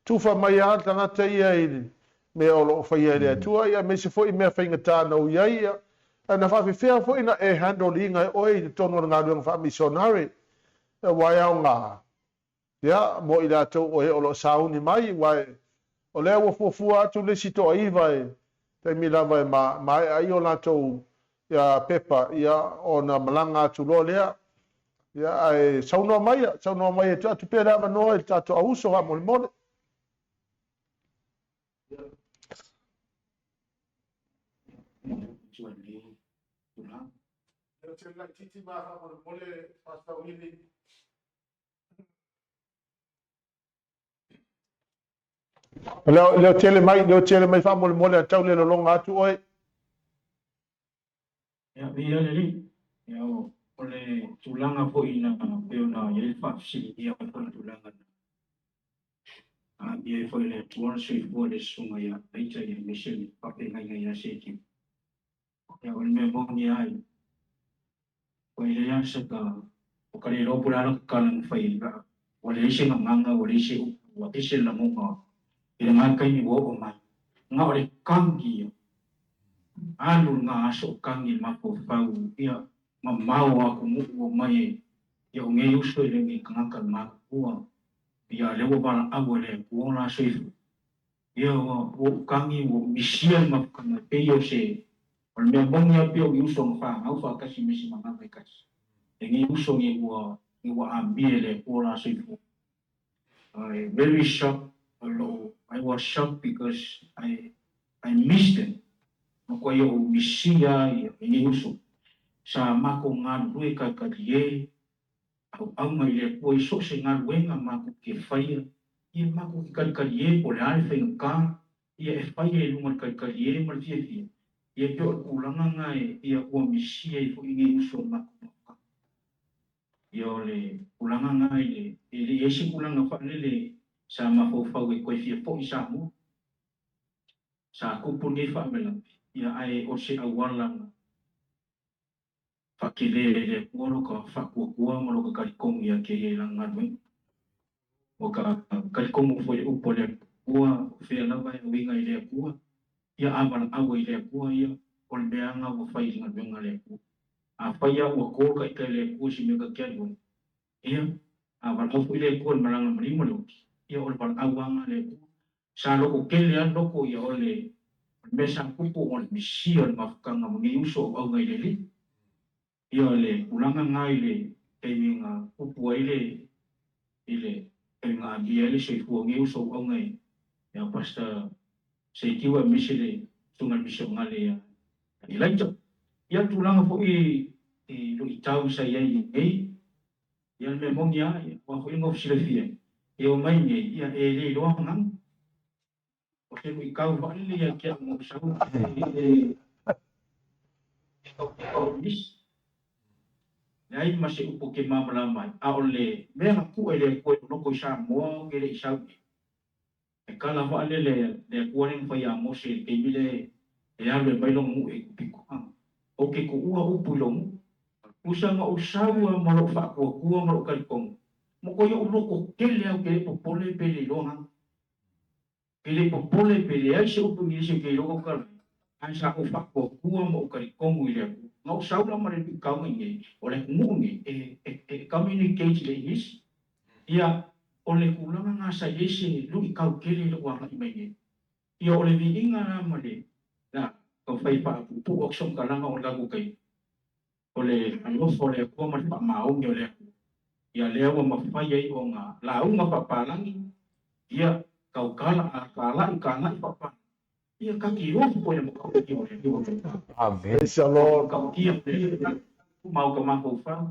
tufa mai lava le tagata ia i le mea o lo o faia e le Atua, ia aemaise foi mea faigata na ui ai, ia ae na faafefea foi na e handle ina e oe i totonu o le galuega faamisionare, aua e aoga, ia, mo i latou o e o lo o sauni mai, aua o lea ua fuafua atu le isi toaiva e taimi lava e maea ai o latou ia, pepa, ia, ona malaga atu loa lea. Ia, ae saunoa mai, saunoa mai e tuu atu pea le avanoa i le tatou auuso faamolemole. Leo, leo tele mai, leo tele mai faamolemole a tau le lologa atu oe. Ia, viia le Alii. Ia, o le tulaga foi na pei ona i ai le faafesiligia foi le tulaga na aamia ai foi e le Atua le soifua o le Susuga ia Laita ia aemaise le faafeagaiga ia Setiu. Ia, o le mea moni lava ia, ua leai lava se ka, ua ka le iloa po o le a la tala na fai ai, ua leai se gagana, ua leai se upu, ua ese le lagona i lena taimi ua oo mai. Na o le kagi ia, alu lena aso o kagi i le mafaufau, ia mamao atunuu ua omai e, ia o nei uso e le o ni tagata matutua, ia lea ua valaau e le Atua o la soifua. Ia ua ou kagi, ua ou misia le mafutaga e pei o se, o le mea moni lava pei o ni uso na fanau faatasi me se gagana e tasi. Lenei uso nei ua, nei ua amia e le Atua la soifua. I very shocked, lo, I was shocked because I, I missed them. Matuai ou misia ia lenei uso. Sa matou galulue kalikalie, auauna i le Atua i so o se galuega matou te faia, ia matou te kalikalie po o le a le faigata, ia e faia i luga o le kalikalie ma le fiafia, ia pei o le tulaga lena e, ia ua misia ai foi lenei uso o le matou mafutaga. Ia o le tulaga lena i le, e le i ai se tulaga faalele sa mafaufau e toe fia foi i Samoa. Sa tupu lenei faalavelave, ia ae o se auala na Faatele e le Atua lo ta faatuatua ma lo ta talitonu ia te ia i lana galuega. Ua ta talitonu foi i le upu a le Atua, o fea lava e uiga i le Atua, ia a valaau ai i le Atua ia, o le mea lava ua fai i le galuega a le Atua. Afai lava ua to ta ita i le Atua i se mea ta te alu ai, ia, a valaau foi le Atua i le malaga maliu ma le oti, ia o le valaau lava lena a le Atua. Sa loko tele lava le loko ia o le mea sa tupu o le misia o le mafutaga ma nei uso o auga i le Alii. Ia o le tulaga lena i le taimi na tupu ai le i le taimi na amia ai le soifua o nei uso o auga i ia Pastor Setiu aemaise le Susuga i le Misionale ia Elaija. Ia tulaga foi i luitau sa i ai nei, Ia le mea moni lava, ia, aua foi le nofo silafia, e omai nei, ia, e le iloa gagana. O se luitau faalele ia te au na ou sau e tau nisi. Leai ma se upu ou te malamalama ai, a o le mea na tuu e le Atua i lou loto i Samoa ou te le i sau nei. E kala faalele le Atua lea na fai ia Mose i le taimi lea e alu e aumai lona nuu i Aikupito, a, Ou te tuua upu i lou nuu. Tusa na ou sau lava ma lou faatuatua ma lou talitonu, matuai ou loto tele lava ou te le i popole pe le iloa gagana. Ou te le i popole pe leai se upu Igilisi ou te iloa tautala ai, ae sa ou faatuatua ma ou talitonu i le Atua. Na ou sau la ma le luitau nei, o le atunuu nei e communicate i le Igilisi. Ia, o le tulaga lena sa i ai se luitau tele i lou agai mai nei. Ia, o le viiga la ma le, la, taumafai e faapuupuu atu se faamatalaga o le tatou taimi, o le alofa o le Atua ma le faamaoni o le Atua, ia lea ua mafai ai ona lauga faapalagi, ia, tautala, a talai, tagai faapalagi, ia ta te ofo i le matautia o le Atua. Amen. Praise the Lord. Matautia o le Atua, tumau ka mafaufau.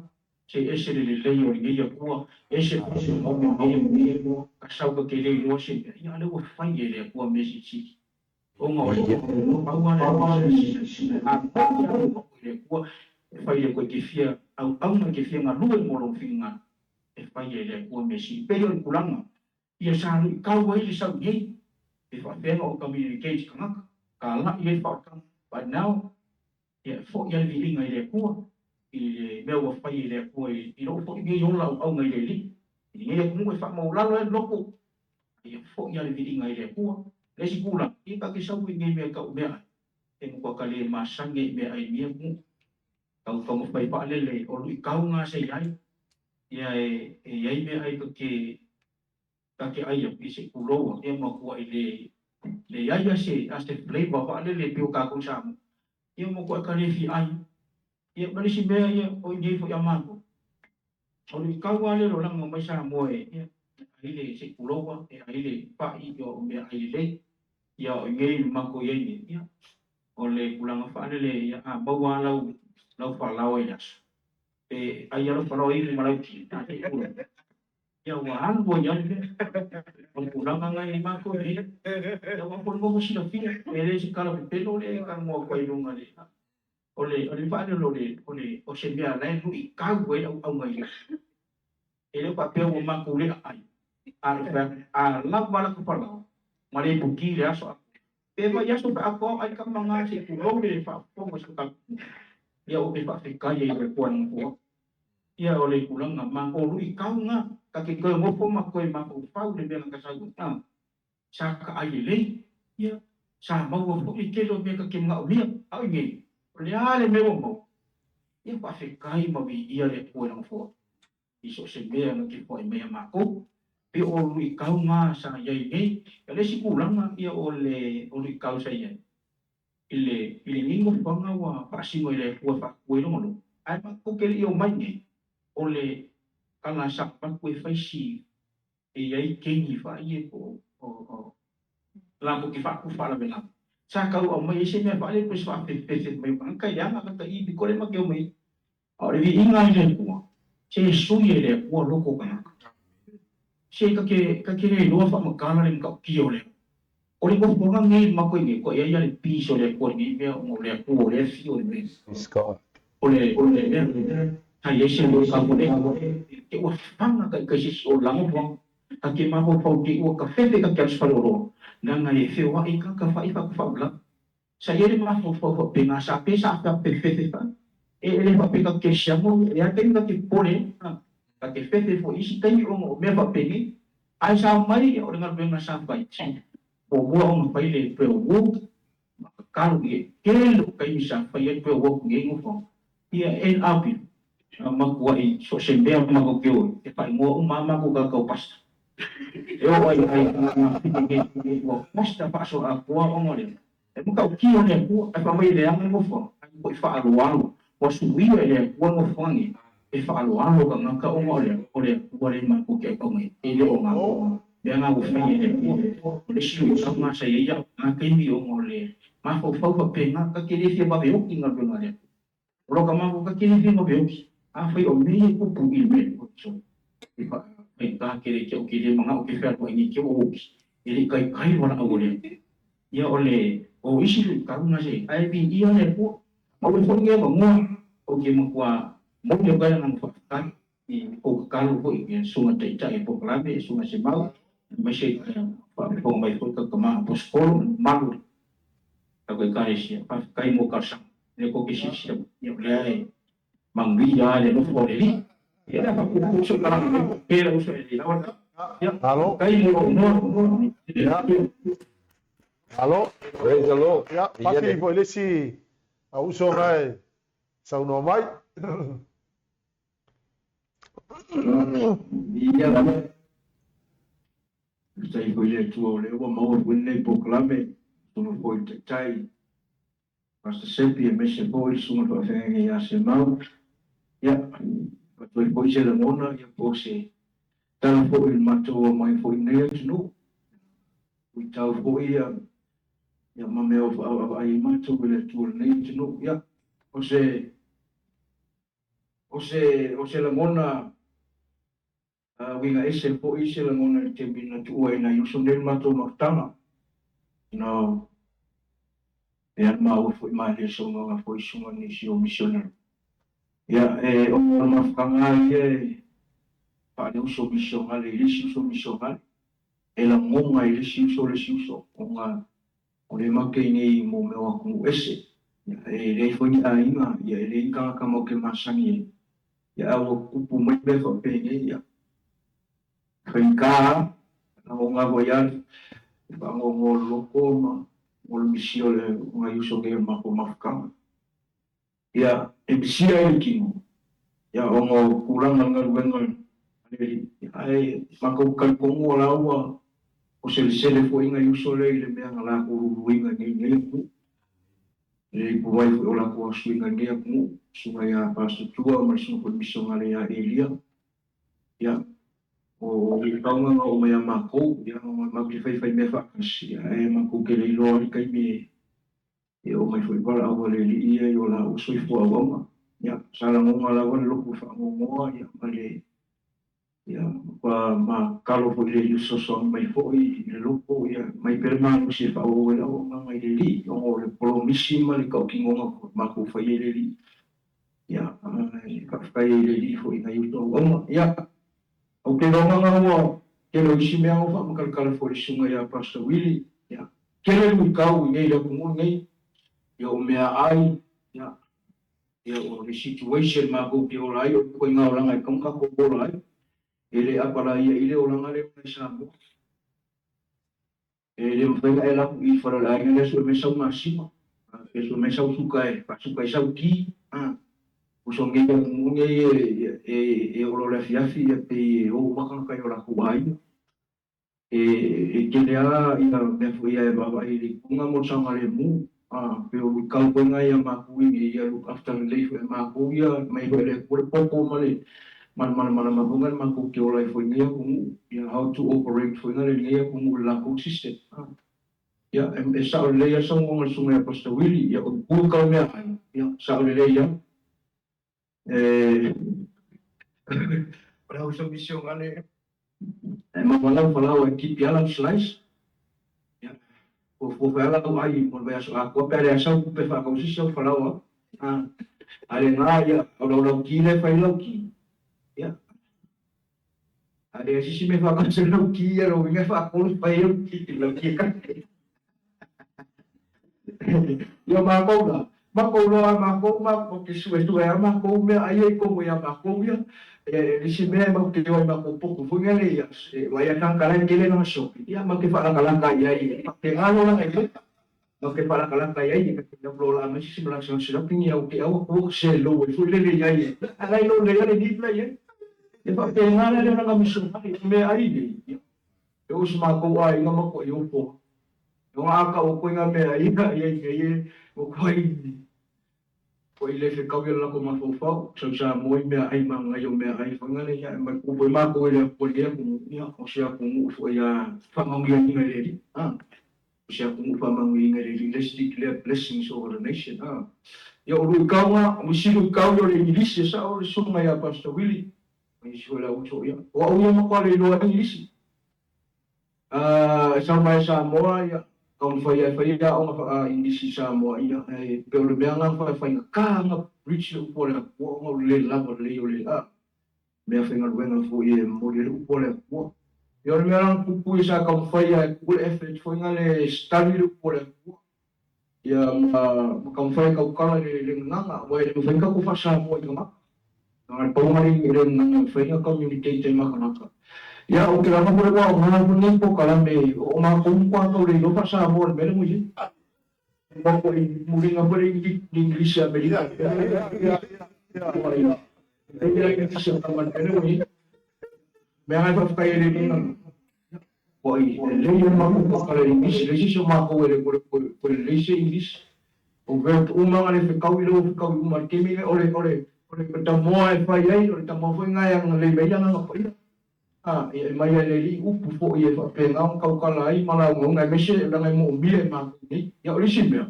Se ese le lelei o lenei Atua, ese foi se maunu o lenei Atua, ka sau ka ke le iloa se mea, ia a lea ua fai e le Atua mea silisili. Ona o le pau lava lea o se a moni lava le i le Atua, e fai le koe te fia auauna, te fia galue mo lou finagalo, e fai e le Atua mea sili. Pei o le tulaga ia sa luitau ai le sau nei, e faapea ona ou communicate i tagata, talai ai le faaolataga. But now, ia e foi lava le viiga i le Atua, i le mea ua fai e le Atua i lou foi nei ola auauna i le Alii, i lenei atunuu e faamaualalo ai le loto, a ia foi lava le viiga i le Atua. Le isi tulaga, ia ta te sau i nei mea tau meaai, e matua ta le masani ai i meaai i lenei atunuu. Tau taumafai faalele o luitau na se i ai, ia e i ai meaai ta te ta te ai atu i se pulou ia matuai le leai a se a se flavor faalele pei o tatou i Samoa ia matuai ta le fia ai. Ia ma le isi mea ia o i inei foi a matou o luitau lava lea o le olaga mai Samoa e ia e ai le se i pulou e ai le pa'i ia o meaai lelei ia o i inei matou i ai nei ia o le tulaga faalele ia a maua lava lau lau falaoa i le aso pe ai lava lau falaoa inu ma lau ti a se i pulou Ia ua alu ai lava le mea. O le tulaga lena i matou nei. Ia aua foi mo silafia, e le o se tala pepelo lea e talanoa atu ai i luga le o le o le faalele o le o le o se mea la e luitau ai le auauna i le aso. E le faapea ua matou le aai, a o le fai atu, a lava la ta falaoa ma le puti i le aso atoa, pe vaiaso pe atoa ai tama na se i tulou le faafofoga i si o tatou atunuu. Ia ou te faafetai ai i le Atua i lana foai. Ia o le tulaga ma o luitau na, ta te toe nofo ma toe mafaufau i le mea na ta sau ai, a, sa ta ai lelei, ia, sa maua foi le tele o mea ta te manaomia, a o i nei, o le a le mea ua maua? Ia faafetai ma viia le Atua i lana foai i so o se mea na te foai mai ia matou. Pei o luitau na sa i ai nei. O le isi tulaga, ia o le o luitau sa i ai, i le i lenei nofoaga ua faasino i le Atua e faatu ai lona loto, ae matou te le i omai nei, o le tala sa avatu e fai si e i ai keni faie po o latou te faatu faalavelave, sa tau aumai ai se mea faale pe se faafefefe mai o tagata i le aga kata i piko le ma te omai ai. A o le viiga i le Atua, se sui e le Atua loko o tagata. Se ta te ta te le iloa faamatala le matautia o le O le nofoaga lenei matou i nei, kua i ai ia le peace o le Atua i lenei mea ona o le Atua o lea e afio i le mea. O le o le mea sa i ai se luitau o le te ua fana taitai se isi o lago nofoaga. Ta te mafaufau te ua tafefe ta te alu i se faleoloa, leaga e feoai tagata fai faatafaulagi. Sa i ai le mafaufau faapena, sa pe sa faapefefe fa, e le faapea ta te siamo, e leai taimi ta te popole ai, a, ta te fefe foi i isi taimi ona o mea faapenei. Ae sa omai o le galuega sa fai, muamua ona fai le prayer walk, ma tatalo i ai. Tele o taimi sa fai ai prayer walk i nei nofoaga, ia end up ia, na matuai so o se mea matou te o ai, e faaigoa uma lava matou tagata o pastor. E oo ai i ngā whiti nei ua pastor faasoloatoa ona o le E matautia le Atua, ae fai mai e leaga le nofoaga, ae ua i faaaloalo, ua suia e le Atua le nofoaga nei, e faaaloalo tagata ona o le o le Atua lea matou te auauna ai, e le o ngā mea ngā ua faia e le Atua. O le isi luitau sa i ai au i ngā taimi ona o le mafaufau faapena, ta te le fia vave oki i galuega a le Atua. O lo ka mafaufau ta te le fia vave oki, afai o mea ia e tupu i le mea lea, so e faigata tele ia te au, ou te le manao ou te fealuai nei te ua oki, e le i taitai le valaau a le Atua. Ia o le o isi luitau na se ae viia le Atua. Maua foi lenei avanoa ou te matua momoli atu ai le agaga faafetai i tou tatalo foi i le Susuga Taitai o Polokalame, le Susuga Semau, aemaise faafofoga mai foi tau tama Aposetolo ma le mamalu o le tatou Ekalesia. Faafetai mo talosaga. O lea tou te silasila mai, ia o lea e manuia lava le alofa o le Alii. Ia o le a faapuupuu sou talaga mai, pe le uso e lelei lava le Ia, faafetai mo lou avanoa. Ia. Malo. Praise the Lord. Ia, pasi foi le isi uso na e saunoa mai. Ia, faafetai foi i le Atua o lea ua maua foi lenei polokalame, susuga foi i le Taitai, Pastor Sepi aemaise foi le susuga i le faafeagaiga ia Semau. Ia, avatu ai foi se lagona ia po o se tala foi i le matou omai foi i lenei atunuu. Luitau foi ia ia ma mea ua vaavaai ai matou i le Atua i lenei atunuu. Ia, o se. O se o se lagona uiga ese fo'i se lagona i le taimi na tuua ai nai uso nei le matou mafutaga ona e pei lava ona maua foi malie i saunoaga foi i susuga i nisi o misionari. Ia e ono o le mafutaga lava ia e faale-uso misionale i le isi uso misionale, e lagona e le isi uso le isi uso ona o lea matou te i inei mo mea o atunuu ese, e leai foi ni aiga, e leai ni tagata matou te masani ai, ae ua tutupu mai mea faapenei, ia, e faigata lava, lagona foi lava le faanoanoa o le loto ma le misia o nai uso nei o le matou mafutaga. Ia, e misia ai le tino, ia, ona o tulaga o le galuega a le Alii, ae matou te talitonu o la ua selesele foi nai uso lea i le mea na latou luluina i lenei atunuu, i le ipuvai foi o latou asuina i lenei atunuu, susuga ia Pastor Tua ma le susuga foi i le misionare ia Elia. Ia, o luitauga na oo mai ia matou, ia, ona matou te faifaimea faatasi, ae matou te le iloa le taimi e oo mai foi valaau a le Alii ia i o laua soifua auauna. Ia, sa lagona lava le loto faanoanoa, ia, ma le ia, matua matalo foi i le Alii e fesoasoani mai foi i le loto, ia, aumai pea le malosi e faaauau ai le auaunaga i le Alii, ona o le polomisi ma le tautinoga foi matou faia i le Alii. Ia, e faafetai ai i le Alii foi i nai uso auauna. Ia, ou te iloa ua tele o isi mea na faamatalatala foi i le susuga ia Pastor Willie. Ia, tele luitau i nei le atunuu lenei, ia o meaai, ia, ia o le situation matou te ola ai, o le ituaiga olaga e tatau ona tatou ola ai. E le apalaia i le olaga lea i Samoa. E le mafai ona e alu atu i le fale o le aiga lea sue mai sau masima, pe sue mai sau suka e faasuka ai sau ti. Uso nei atunuu nei e oo loa i le afiafi pei e o uma tagata i o latou aiga. E tele lava ia mea foi e vaavaai i le ituga mo le saogalemu. Pei o luitau foi na ia matou i inei, ia look after lelei foi e matou ia mai foi e le Atua le poto ma le malamalama foi na matou te ola ai foi i lenei atunuu, ia how to operate foi na lenei atunuu i le latou system. Ia, e sao lelei lava saunoaga a le susuga ia Pastor Willie, ia o le itu tau meaai, ia sao lelei lava. O le uso misionale e maua lau falaoa e tipi lava lau slice. Ia, fuafua foi lava lau ai mo le vaiaso atoa pe a leai sau tupe e faatau se isi au falaoa. A le na, ia, o lau lauti lea e fai lau ti. Ia, a leai se isi mea e faatau se lau ti, ia lou uiga e faatolu fai ai lau ti e kate. Ia matou la, matou loa a matou, matou te suesue lava matou meaai ia i totonu ia matou ia. E le isi mea e matou te o ai i matou potu foi lea ia, e vaai atu tagata la e tele lana shopping, ia matou te faalatalata i ai, e faapena le olaga i ai. Matou te faalatalata i ai, e lola mai se isi ma lana shopping, ia te au atu selo ai foi lele i ai, ae la e iloa lelei lava le need la e i ai. E faapena la le olaga misionare, o meaai nei, ia, e oo i si matou aiga matuai ofo. O a tau atu ai ngā mea ia ia i mea ia ua koe le whekau ia lako mafaufau sau sa moi mea ai ma ngai o mea ai whanga le ia mai ku foi ma ko le ko le ku ia o se ku ngu fo ia whangangi ia ngai le ah o se ku ngu whangangi ngai le let's declare blessings over the nation ah ia o lui kaunga o si lui kau yo le English sa o le sunga ia Pastor Willie mai si la uso ia o au ia ma le lo English. Sau mai Samoa ia taumafai ai e fai aoga Igilisi i Samoa ia e pei o le mea lena e faigata ona reach le upu a le Atua ona o le le lava lelei o le mea faigaluega foi e momoli ai le upu a le Atua. Ia o le mea la na tupu ia sa taumafai lava e tuu le effort foi lena e study le upu a le Atua ia ma taumafai e tautala i le gagana aua e le mafai ona tatou faa-Samoa i tagata. Na o le pau lava le gagana e mafai ona communicate ai ma tagata. Ia ou te lava foi ua aoga foi lenei polokalame o matou matua tau le iloa faa-Samoa i le mea lea ua i ai. Ua foi muliga foi le Igilisi a Amerika. Le Igilisi a le mea lea ua i ai. Mea lava e faafetai ai i le Alii ua lelei lava matou tautala i le Igilisi. E leai se isi o matou e le toe lelei se Igilisi. O verb uma na le fetaui lea ua fetaui uma i le taimi lenei. O le o le tamoa e fai ai, o le tamoa foi lena e agalelei mai ai le Agaga Paia. Ia e mai lava i le Alii upu foi e faapena ona tautala ai ma laugauna aemaise leaga e moomia e matou nei. Ia o le isi mea,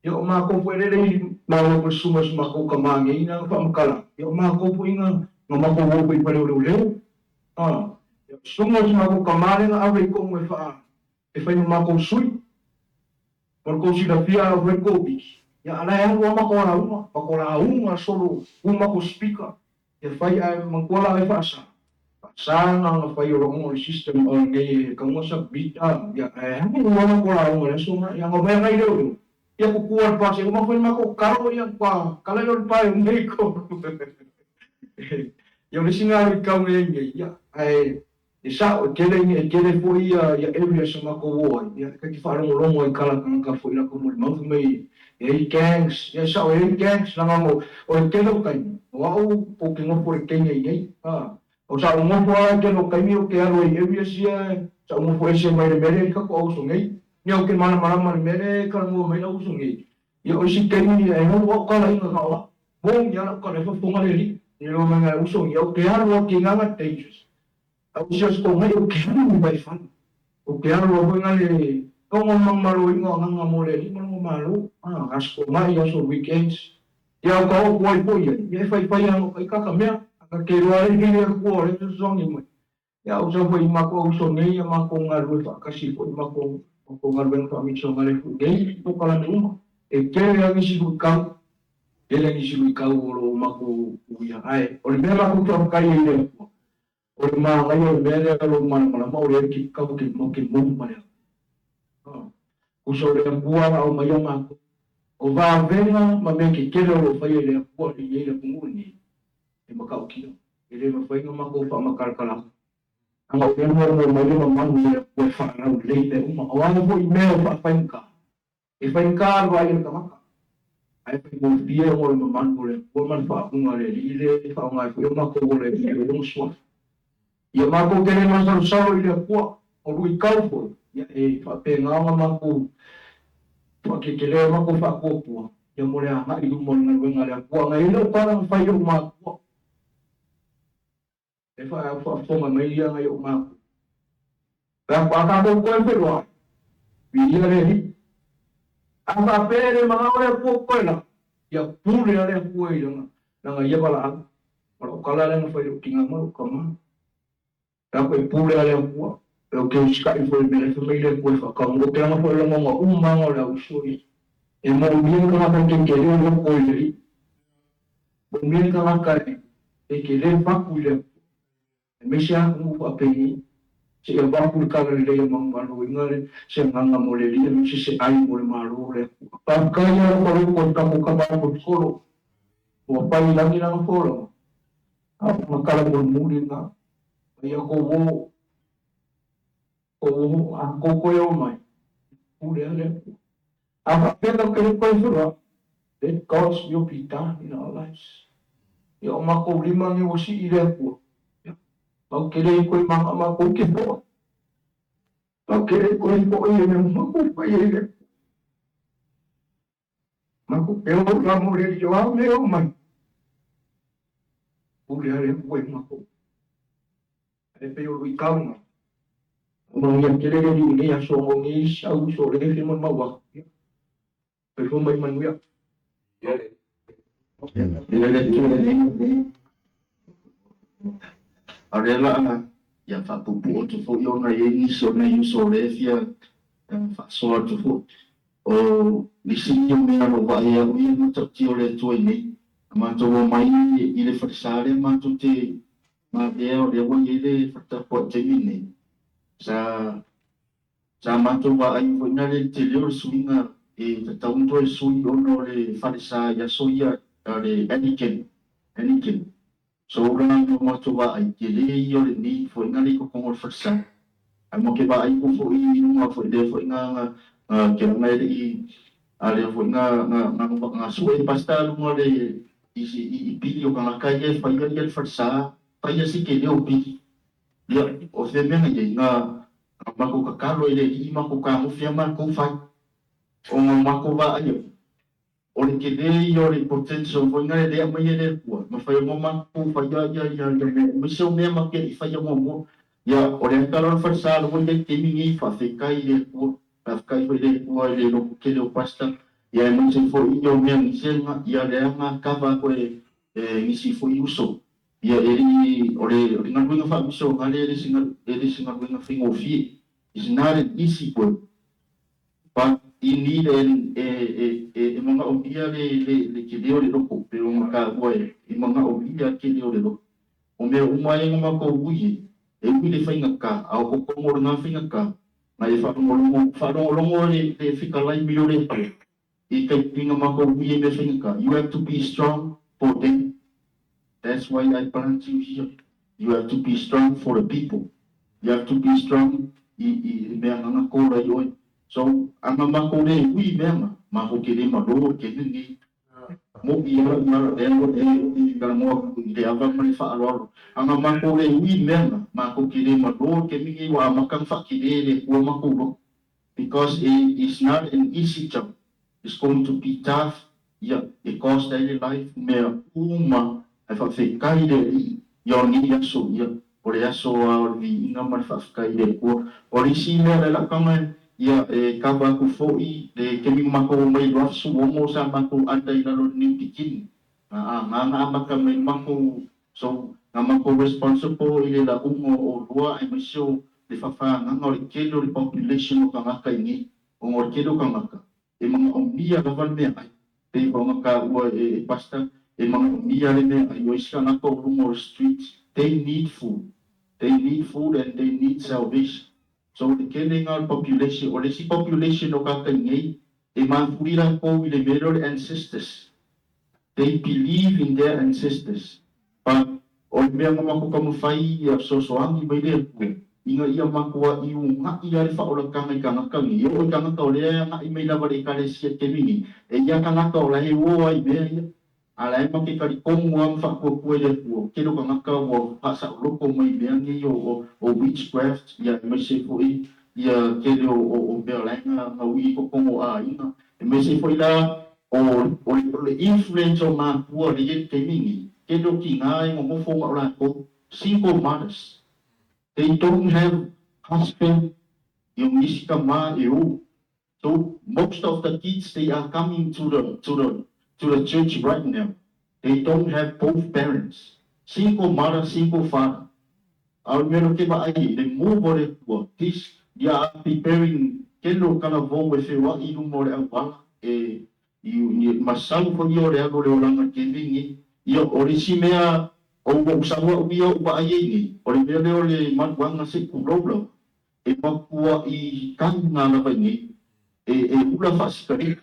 Ia o makou foi lele i malo ko suma suma ko ka mange ina fa makala. Ia o makou foi nga nga makou wo foi fale o leo. Ah, ia suma suma ko ka male nga ave ko mo fa e fai mo makou sui. Mo ko si la fia o ko biki. Ia ala e alu ama ko la uma, ma ko la unga solo uma ko speaker. Ia fai ai mankola e fa sa. Sa nga nga fai o lo system o ngai ka ngo sa bita ia e hamu ama ko la unga le so ia ngo mai ngai leo. Ia ku kuar pa se uma foi ma ko karo ia kwa kala yo pa e nei ko. Ia le singa i kau ngai ngai ia ai e sa o kele ngai kele foi ia ia area sa ma ko wo ia ka ki fa longo longo i kala ka foi la ko mo mau mai e gangs ia sa o e gangs la ngo o e kele o kai o au po ke ngo foi ke ngai ngai ha o sa o ngo foi ke no kai mi o ke aro i area sia sa o ngo foi se mai le mere ka ko au so ngai ni o ke mana mana mana mere ka ngo mai la u so ngai ia o si ke ni e ho o ka la inga ka o mo ni ala ka le fo fonga le li ni lo mai u so ngai o ke aro ke nganga dangerous au si ko ngai o ke aro mai fan o ke aro o ngai le ko ngo mang malo inga nganga mo le li mo malo ah as ko mai aso weekends ia o ka o ko i po ia ia fai fai ang kai ka ka mea ka ke roa le ni ko le so ngi mai ia o sa foi ma ko so nei ia ma ko ngalu fa ka si foi ma ko ko ngalu fa mi so ngale fu nei ko kala ni uma e ke le ngi si ku ka e le ngi si ku ka o lo ma ko u ia ai o le mea ma ko ka kai le o le ma ngai o le mea le lo ma ma ma o le ki ka ke mo ke mo ma le o so le bua au mai ma ko o va venga ma me ke kele o fai le bua i le punguni e makau kia e le mafai nga mako fa makalakala anga o mo mo mo le manu le ko fa rau le le uma o anga fo i mea fa fai ka e fai ka ro ai ka maka ai fai mo bia mo le manu le ko man fa unga le i le fa unga fo ma ko le le lo swa ia mako ke le ma sa i le ko o lui kau fo ia e fa pe nga ma ko fa ke ke le ma ko fa ko po ia mo le anga i mo le nga le ko nga i le pa fai o ma ko e fa fa fonga mai ia ngai o ma ka pa ka ko ko e lo vi ia le hi a fa pere ma o le ko ko la ia pule le ko i nga nga ia bala o lo kala le fa yo kinga ma ko ma ka ko pule le ko o ke uska i foi me le mai le ko fa ka ngo ke nga fo le ngo uma ngo la uso i e mo mi ka ka ke ke le ko i mo mi ka ka e ke le fa ku le me sia ku fa pe ni se ia va ku ka le le mo ma lo inga le se nganga mo le li me se ai mo le ma lo le pa ka ia ko lo ko ka ko ka ba ko solo o pa i la ni la fo lo a ma kala mo mu ni na ia ko wo ko a ko ko yo mai ku le le a fa pe ka ke ko fo let God's will be done in our lives. Ia o ma ko lima ni o si i le ku Mau ke le ko ma ma ko ke fo. Mau ke le ko ko i me ma ko pa i le. Ma ko pe o la mo le jo a me o mai. U le ale ko ma ko. E pe o i kau ma. Ma ia ke le ni ni a so ngo ni sa u so le fi mo ma wa. Pe fo mai manuia. Arela ia whapupu o te fo i ona i so na i so le fia whasoa te fo o nisi i o mea ro vai au ia ma tauti o le toi nei mātou o mai i le whatasare mātou te mā vea o le wa i le whatapoa te nei sa mātou wa ai fo ina le te leo le suinga e te taunto e sui ono le whatasa ia so ia le Anakin So ora no mātou wa ai te le i o le ni fo inga le ko kongo le whatasa. Ai mo ke wa ai ko fo i nunga fo i le fo inga nga ke ranga le i a le fo inga nga nga sue pasta lunga le i i pili o kanga kai e whai ia le whatasa whai ia si ke leo pili. Ia o te mea ngai nga mako kakalo i le i mako ka ngofia mako whai. O ngā mako wa ai o le ke le i o le potential fo inga le lea mai e le kua. Ma whai mo mako whai ia ia ia ia me me se o mea ma ke i whai mo mo. Ia o le akalo le whatasalo mo le temi ngi whawhekai i le kua. Whawhekai fo i le kua i le loko kele o pasta. Ia aemaise foi ia o mea gisega ia leaga kava aku e nisi foi uso. Ia e li'i o le o le galuega faamisionale e le se e le se galuega faigofie. It's not an easy work but you need an e e e manaomia le le le tele o le loto pei ona taua e manaomia le tele o le loto. O mea uma ia na matou ui ai, e ui le faigata a o totonu o lena faigata na e faalogologo faalogologo le le fetalai mai o le Atua i taimi na matou ui ai mea faigata. You have to be strong for them. That's why I plant you here. You have to be strong for the people. You have to be strong i i le mea ngana kola i oe. So, ana matou le ui i mea na, matou te le malo i ke lenei. Moʻi a lau lea e talanoa atu i le ava ma le faaaloalo. Ana matou le ui i mea na, matou te le malo i ke lenei ua amata ona faatele le Atua matou loto. Because it is not an easy job. It's going to be tough, ia, e cost ai le life mea uma ae faafetai le Alii ia o lenei aso, ia, o le aso a o le viiga ma le faafetai i le Atua. O le isi mea le lakaga, ia, e kava atu foi le taimi na matou omai i 2016 sa matou ata i lalo o le niu kikini. Na na amata mai le matou, so, na matou responsible i le lauga o oloa aemaise o le faafagaga o le tele o le population o tagata i nei, ona o le tele o tagata e manaomia lava le meaai. Pei foi ona taua e Pastor, e manaomia le meaai. O isi tagata o luga o le street, they need food. They need food and they need salvation. So o le tele lena o le population. O le isi population o tagata i nei, e mafuli latou i le mea lea o le ancestors. They believe in their ancestors. But o le mea na matou taumafai ia fesoasoani mai le Atua ina ia matuai una'i a le faaolataga i tagata nei. E oo i tagata o lea e aga'i mai lava i le Ekalesia i le taimi nei, e ia tagata o la e o ai i mea ia, a la e ma te talitonu lava ma faatuatua i le Atua. Tele o tagata ua faasaoloto mai i mea nei o witchcraft ia aemaise foi ia tele o mea o la e na ui i totonu o aiga. Aemaise foi la o le influence o matua o lea e i ai i le taimi nei, tele o tina e nonofo na o latou, single mothers. They don't have husband i o nisi tama e ou. So most of the kids they are coming to the to the to the church right now, they don't have both parents. Single mother, single father. A o le mea lea ou te vaai ai, le move o le Atua, this they are preparing tele o talavou e feoai i luma o le auala e i masau foi ia o le alu o le olaga tele nei. Ia o le isi mea o ua ou sau au ia ou vaai ai nei, o le mea lea o le maluaga se i tulou lava, e matuai taga lava i nei, e ula faasikareti.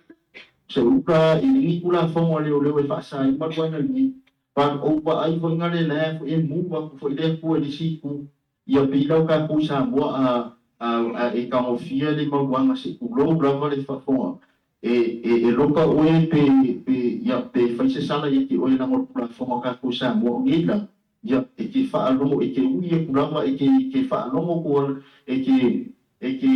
Se ula i lenei Tulafono a leoleo e faasa ai maluaga i nei. But ou vaai foi na le lae foi e move atu foi le Atua i le isi itu. Ia pei la o tatou i Samoa a e tagofia le maluaga se i tulou lava le faafofoga e loka oe pe pe ia pe fai se sala ia te oe leaga o le Tulafono a tatou i Samoa o nei la ia e te faalogo e te ui atu lava e te te faalogo atu e te e te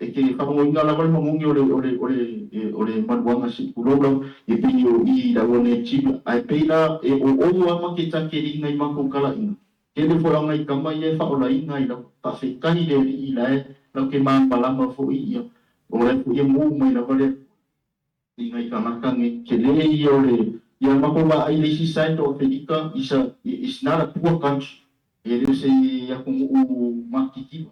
e te faalogoina lava le manogi o le o le o le o le maluaga se i tulou lava e pei o i i ua Nigeria ae pei la e o ou lava ma te takeliga i matou talaiga. Tele foi o ngai tama ia e faaolaina i lau faafetai i le Alii la e lau te malamalama foi ia o la e foi e mou mai lava le Atua i ngai tagata nei. Tele ia o le ia matou vaai i le isi side o Aferika is a is not a poor country e le o se atunuu matitiva.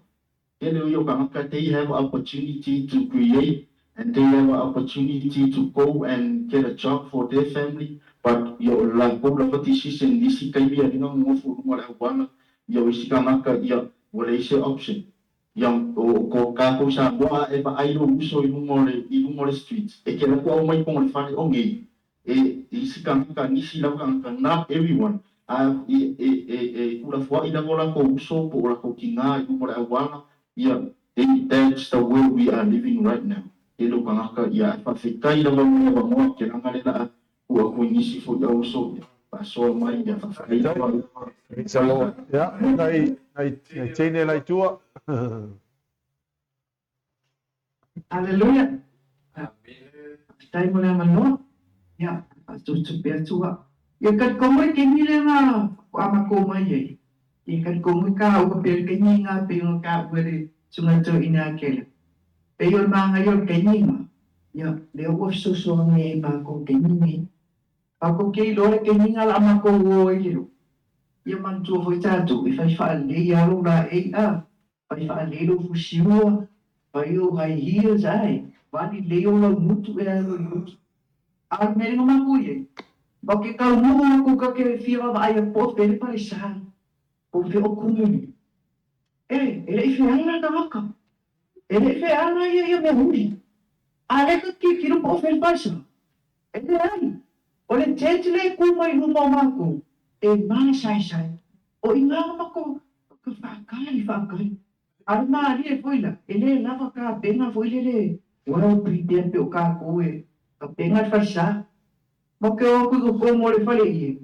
Tele o ia o tagata they have opportunity to create and they have opportunity to go and get a job for their family but ia o latou lava decision nisi taimi ia lena nonofo i luga o le auala ia o isi tagata ia ua leai se option ia o ko tatou Samoa a e vaai lou uso i luga o le i luga o le street e te alu atu aumai totonu o le fale o nei e isi tagata nisi lava tagata not everyone a e e e e tuulafoai lava o latou uso po o latou tina i luga o le auala ia they that's the world we are living right now tele o tagata ia ae faafetai lava mo le avanoa ke laga le laa tuu atu i nisi foi au uso ia faasoa mai ia faafetai lava. Ia, nai, nai, nai teine la i tua. Aleluia! Faafetai mo le avanoa. Ia, faatutupe atu au. Ia talitonu e taimi lea na faatoa matou mai ai. Ia talitonu e taua pea le taimi lena pei ona taua e le Susuga Toeaina Akela. Pei o le manaia o le taimi lena. Ia, lea ua fesoasoani ai i makou i le taimi lenei. Matou te iloa le taimi lena o le a matou o ai i le lotu, ia manatua foi tatou e fai faalelei lava lou laei a, fai faalelei lou fusiua, fai ou high heels ae, vali lelei ou laugutu e alu ai i le lotu. A o le mea lea na matou i ai, matou te taunuu atu ta te fia vaavaai atu po o fea le falesa, po o fea o tumu nei. E, e le i feala le tagata. E le i feala ia ia mea uli. A lea ta te tilotilo po o fea le falesa. E leai. O le tent lea e tu mai luma o matou, e masaesae. O i ina na matou faatali faatali. A o le malie foi la, e le lava tapena foi lele well prepared pei o tatou e tapena le falesa. Matou te o atu i totonu o le faleie,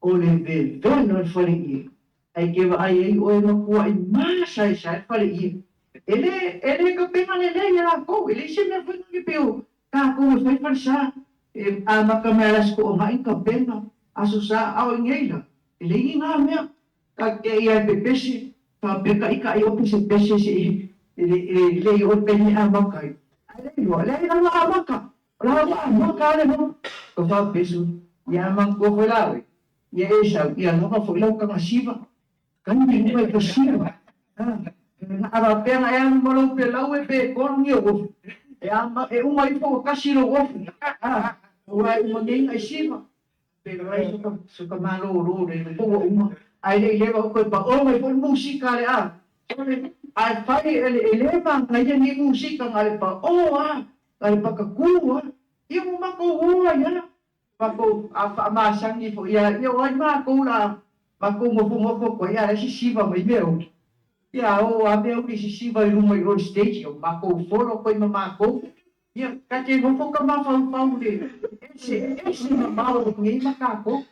o le vevela o le faleie, ae te vaai ai oe e matuai masaesae le faleie. E le, e le tapena lelei e latou, e leai se mea foi lea pei o tatou e fai falesa, e amata mai lava i le Aso Toonai ona tapena, Aso Sa, a o i inei la, e leai ni na mea. Ta te i lava e pepese, faapea taʻitaʻi o pesepese se i lelei oe i le taimi e amata ai. Ae le iloa, leai la ua amata. O la ua amata le logo. Ka faapesu, ia manatua foi la oe, ia e sau, ia lava foi lau tagasiva. Taimi uma e tasiva. A faapea na e alu ma lou pelau e pe tolu ni ou ofu, e ama, e uma ifo ua tasi lou ofu. Aua e uma nei na e siva. Pe lai so ka malōlō le po ua uma. Ae le i leva ou toe paʻo mai foi le musika a le a. Ae fai e le manaia ni musika na le paʻo a. A le pakatū a, ia ua matou o ai a, matou a faamasani foi ia, ia o ai matou la matou nofonofo atu ai a la e sisiva mai mea uli. Ia o a mea uli sisiva i luma i o i le stage, ia matou follow atu ai ma matou. Ia ta te nofo ka mafaufau le ese ese mamao o nei ma tatou.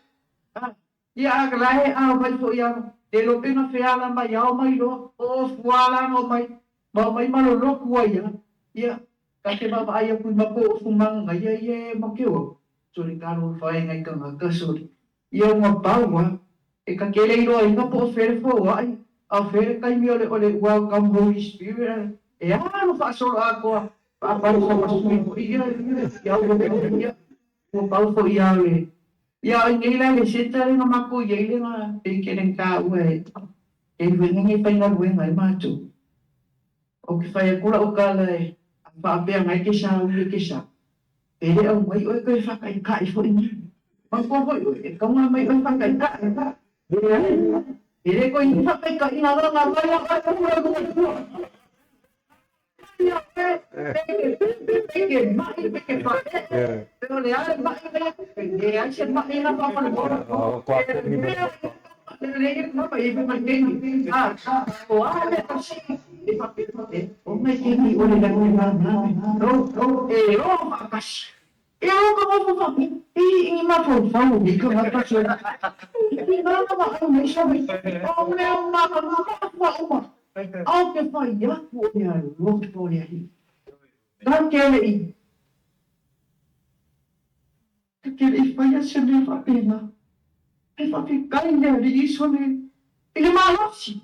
A, ia a la e ao mai foi a le iloa pe na feala mai ao mai loa, o ofu a la na omai, ma omai malolotu ai a, ia Ta te vaavaai atu i mako o fumanga ia ia e makeu au, sole talofa e nai tagata sole ia ua pau a e ka kele iloaina po o fea le foai a o fea le taimi o le o le welcome holy spirit e alo faasolo atoa faapau ma sui foi ia ia ua ia ua pau foi ia le ia o nei la le seta le na matou iai le na pei ke le taua e e luenga nei faigaluega ai matou. Ou te fai atu lau tala e faapea ngai ke saui e ke sa, e le aumai oe toe faataitai foi mai. Manatua foi oe, e taunga mai oe faataitai. Leai, e le toe ni faataitaiga la nga mai a oe ua lua lua. Ia oe, pe ke pepe, pe ke maʻi, pe ke paʻeʻe, pe o le a le maʻi lea, pe leai se maʻi na faamolemole. E mea E te le i faia se mea faapena. He faafetai le Alii sole i le malosi.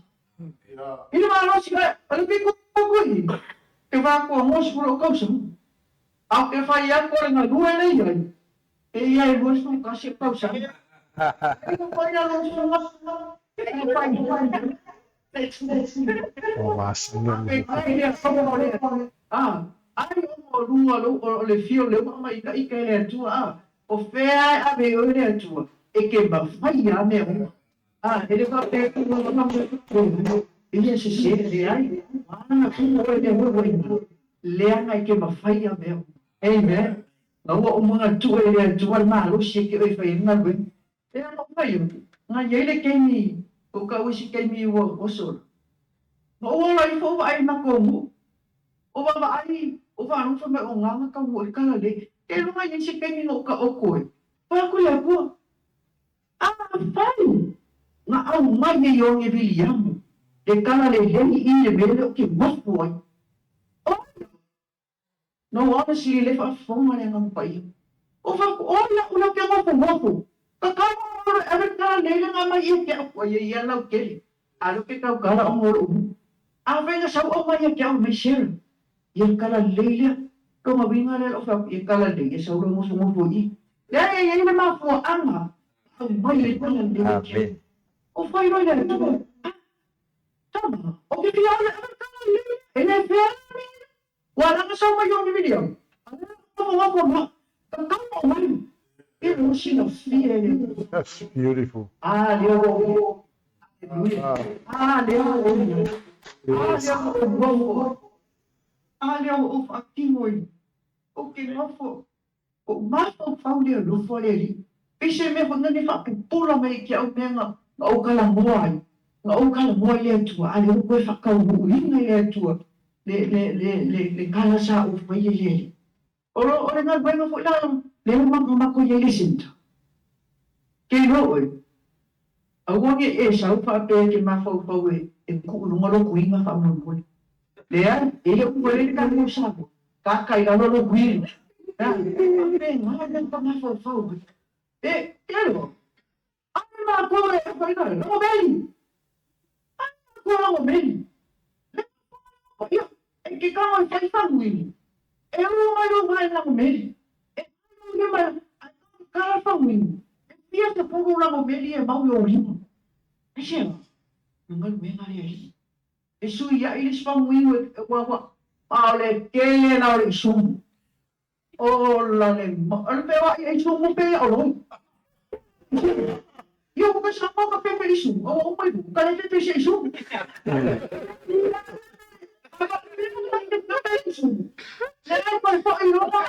I le malosi o le pito atu i te wā kua 20 tausaga. A o te whai atu o le galue le i ai, e ia e 21 tausaga. E ko whai a 20 e whai Ai o lua lou o le fia o le uma mai ka ike le Atua a o fea e ave i oe le Atua e ke mawhai a mea uma a e le faapea ku ua ma mo ia se se leai ana ku oe mea ua ua ina leaga e ke mawhai a mea uma. Amen. Na ua uma na tuu e le Atua le malosi e ke oe whai e galuega. E ano mai o, na iai le taimi o kau isi taimi ua sola. Ma ua ola ifo o vaai ma kou nuu. O vaavaai o faalogo fai mai o gaga kau nuu e kala le. E loga iai se taimi na o ka oko e. Fai aku le Atua, A fai na aumai e Ioane Viliamu le kala lelei i le mea lea o ke nofo ai. O No honestly le faafofoga le Agaga Paia. O fai atu, Oi a'u lau ke nofonofo, ka kau o le ave ka lele nga mai ia ke a'u ai ia lau kele, a leo ke kau kala ona o lo'u nuu. Afai na sau au mai ia ke a'u mai Sharon, ia kala lelei lea. Lona uiga lea o lou fai atu, Ia tala lelei, ia sau loa nofonofo i i. Leai, e i ai le mafuaaga na aumai ai tala lelei a Iesu. O fai loa i le Atua, A, tama, ou te fia ole ave tala lelei lea, e le fea le mea lea. Ua ala ona sau mai o ni miliona, a lea ua nofonofo ma tatau ona aumai. E lo silafia e le Atua. That's beautiful. A lea ua ou i ai. Aleluia. A lea ua ou i ai. A lea ua ou nofo ai. A lea ua ou faatino ai. Ou te nofo, ou mafaufau i le alofa o le Alii. Pei se mea foi lena e faapupula mai ai ki au mea na ou talanoa ai, na ou talanoa i le Atua, a lea ua toe faataunuuina e le Atua le, le, le, le, le tala sa ou faia i le Alii. O, o le galuega foi la lea ua matou i ai i le centre. Ke iloa oe, aua ne i e sau faapea e te mafaufau e tuu i luga lou tuiga faamolemole. Leai, e le o ua i ai le tatou Samoa, kaka i lalo lou tuiga. E faapena le mea na mafaufau ai. E, ke iloa, ame matou e fai la, lagomeli! Ame matou lagomeli! Le ia, e ke tago e fai faguinu, e oo mai lou vae lagomeli, e ai lou lima ae tautatala faguinu, e fia 10 lagomeli e mau i ou lima. Aisea? O le galuega a le Alii. E suiai le isi faguinu e ua, a o le tele la o le isumu. Ola le ma o le feoai ai sumu pe ia oloi. Ia ua sa mo ka pepe i sumu, aua uma i luga, ka le pepe se i sumu. Le ai koe foi loa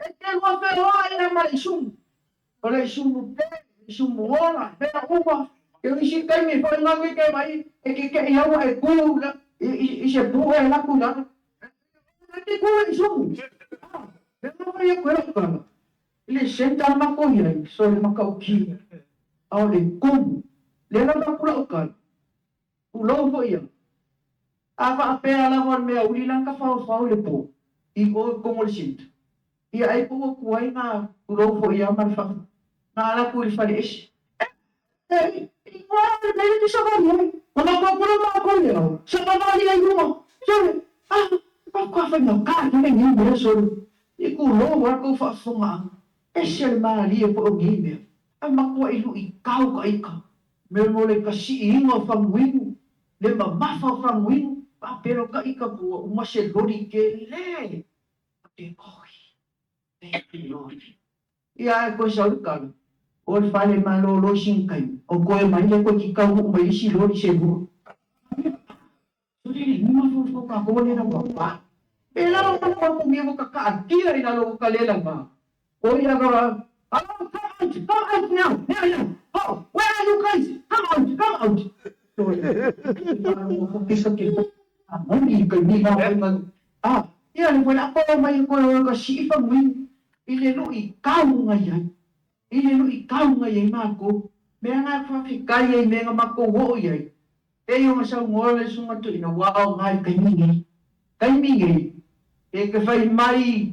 e te lua feoai la ma le isumu. O le isumu pe, isumu ola, mea uma. E o isi taimi foi ngau i ke mai, e ke ke i aua e ku i se pu'e e laku i lalo. E te ku e isumu. Ah, e nga mai aku e lau tala. I le centre na matou i ai, so le matautia, a o le kumu. Lea lava aku lau tala. Tulou foi ia. A faapea lava o le mea uli la na tafaofao i le po, i o i totonu o le centre. Ia ai po ua tuai na tulou foi ia ma le faafofoga. Na ala atu i le fale ese. E, i ua le mea lea te savali ai. Ona atu atu lea matou i le ao, savavali ai luga. Sole, ah, faatoa faigata tele nei mea sole. I tulou lava tou faafofogaaga. Ese le malie foi o nei mea. Ae matuai luitau ka ita. Mea mo le kasiiina o faguinu, le mamafa o faguinu, faapea loa taʻita ua uma se loli tele. Te oi, thank you Lord. Ia ae koe sau i kala, o le fale malolo i sina taimi, o koe mai lea koe ki taunuu mai isi loli se lua. So le le mafaufau kākou le lava pa. Pe lalo ka maku mea ua kakaatia i lalo o ka le lava. O ia ka Oh, come out, come out now, now, now. Oh, where are you guys? Come out, come out. So, ah, ia le wena ko mai ko ka si fa mui i le lui kau ngai ai. I le lui kau ngai ai mākou. Mea ngā whawhikai ai me ngā mako o i ai. E i o ngā sau ngoa le sunga tu ina wao ngai kaimi nei. Kaimi nei. E ke whai mai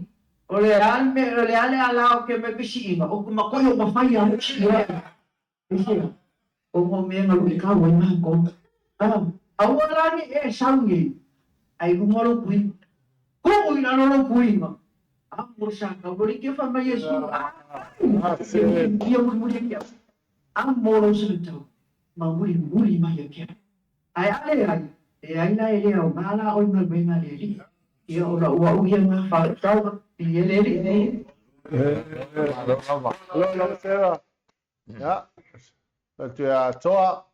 o le ale, o le ale ala o ke me pisi inga. O kuma koi o mawhai a si ia. E o ngā mea ngā lui kau ai mākou. Ah, aua rani e sau nei. Ai lunga lo kui. Ku'u i lalo lou puiga. A mo sa kau loli ke fa mai Iesu. That's it. Ia mulimuli e ke au. A mo lou seletau. Ma mulimuli mai e ke au. Ae a le ai, e ai la e le aoga la oi galuega a le Alii. Ia o lau au ia nga faatau i ele ele. Hello, hello, Sarah. Yeah. Atu ia Toa.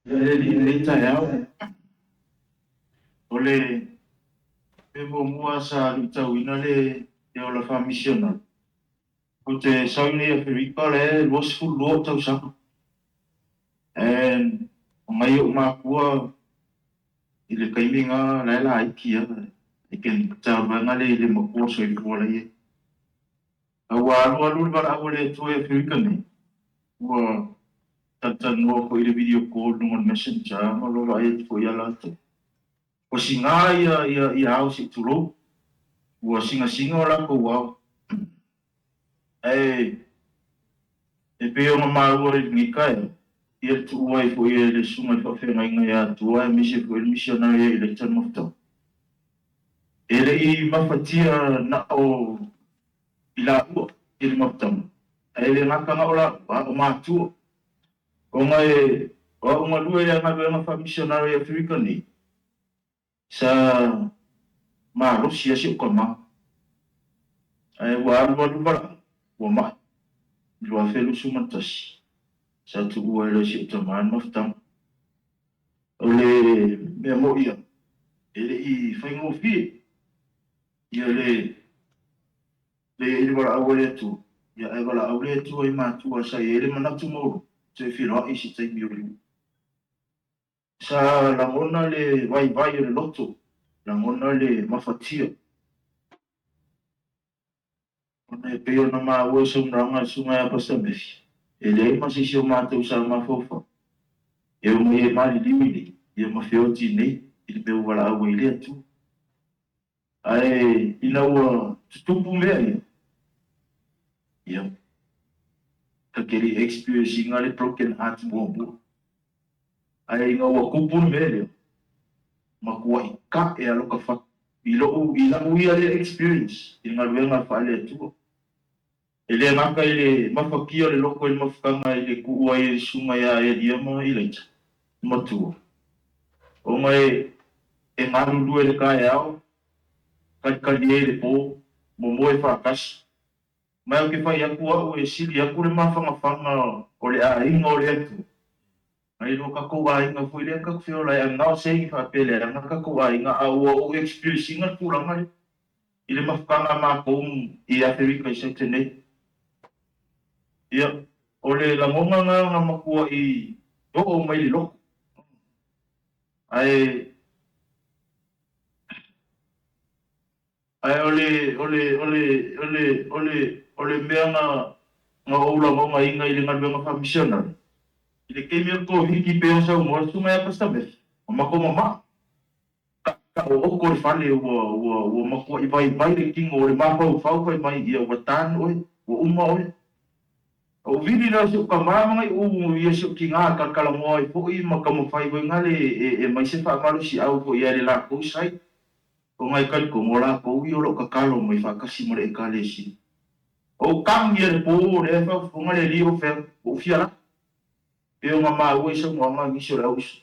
Ia le alii i lenei taeao, o le mea muamua sa luitauina le ola faamisionari, ou te sau i nei Aferika la e 22 ou tausaga. And omai ou makua i le taimi na la e laiti lava, I can tell vaega lea i le matua soifua la i ai. A ua alualu le valaau a le Atua i Aferika nei, ua talatalanoa foi i le video call i luga o le messenger ma ua vaai atu foi ia latou. Ua siga ia ia ia ao se i tulou, ua singasinga o latou ao. Ae e pei ona maua i lenei taeao, Ia le tuua ai foi e le susuga i le faafeagaiga ia Atua aemaise foi le misionari ia Ilaita le mafutaga. E le i mafatia na o i laua i le mafutaga, ae le gata na o laua, a o matua. Ona e o au galue i le galuega faamisionari i Aferika nei, sa malosi ai si ou tama. Ae ua alualu valaau, ua mai, i le 2021, sa tuua ai loa e si ou tama le mafutaga. O le mea moni lava, e le i faigofie ia le le i le valaau a le Atua, ia ae valaau le Atua i matua sa i ai le manatu maualuga e toe feiloai i se taimi o le nuu. Sa lagona le vaivai o le loto, lagona le mafatia. Ona e pei ona maua i saunoaga a le Susuga ia Pastor Matthew, e leai ma se isi o matou sa mafaufau e omai e maliliu i inei, ia ma feoti i inei i le mea ua valaau ai le Atua. Ae ina ua tutupu mea ia, ia, ta te le i experience ina le broken heart muamua. Ae ina ua tupu le mea lea, matuai ka'e aloka fatu i lo'u i la'u ia lea experience i le galuega faale-Atua. E le gata i le mafatia o le loto i le mafutaga i le tuua ai e le susuga ia Elia ma Ilaija matua, ona e e galulue i le taeao, kalikali ai i le po, momoe faatasi. Ma ou te fai atu au e sili atu le mafanafana o le aiga o le Atua, nai lo tatou aiga foi lea tatou feola ai. I'm not saying faapea leaga tatou aiga, a ua ou experience ina le tulaga lea i le mafutaga a matou i Aferika i Saute nei. Ia, o le lagona lena na matuai oo mai le loto. Ae ae o le o le o le o le o le o le mea na na ou lagonaina i le galuega faamisionare i le taimi o le Koviti pei ona saunoa le susuga ia Pastor Matthew, na matou mamaa taoto le fale ua ua ua matuai vaivai le tino o le mafaufau fai mai ia ua done oe, ua uma oe. Ou vili lea o si ou tama ma nai ou ia si ou tina talatalanoa ai foi ma taumafai foi nale e aumai se faamalosiau foi ia le latou side ona e talitonu o latou ia o lo o tatalo mai faatasi ma le Ekalesia. Ou tagi i le po lea e faafofoga le alii o fea, ua ou fia laa. Pei ona maua i saunoaga a nisi o le au uso.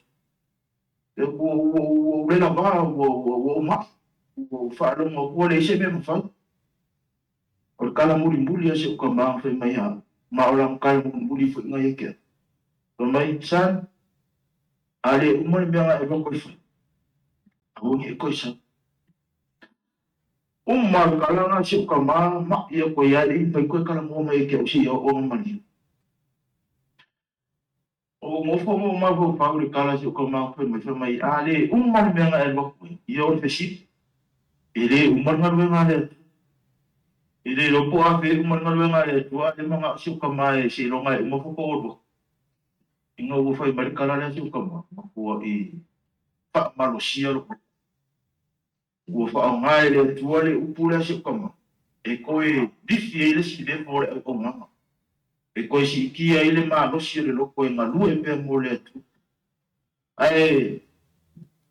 Ua ua ua ou le lava, ua ua ua ou mai. Ua ou faalogo atu ua leai se mea e mafai. O le tala mulimuli a si ou tama fai mai ia au, ma o lana tala mulimuli foi na ia te au. Fai mai, son, a le uma le mea na e alu atu e fai, aua ne i e toe sau. Uma le tala na si ou tama mai atu ai lava e le i mafai toe talanoa mai ia te au seia oo ina maliu. Ou nofo ma ou mafaufau i le tala a si ou tama fai mai, fai mai, a le uma le mea na e alu atu ai, ia o le fesili, e le uma le galuega a le Atua. E le iloa po o afea e uma le galuega a le Atua, a o lea e manao si ou tama e seiloga e uma faatoa ou alu atu. Ina ua fai mai le tala lea a si ou tama, matuai faamalosia lou loto. Ua faaaoga e le Atua le upu lea a si ou tama e toe lifi ai le isi level o le auaunaga, e toe siitia ai le malosi o le loto e galue pea mo le Atua. Ae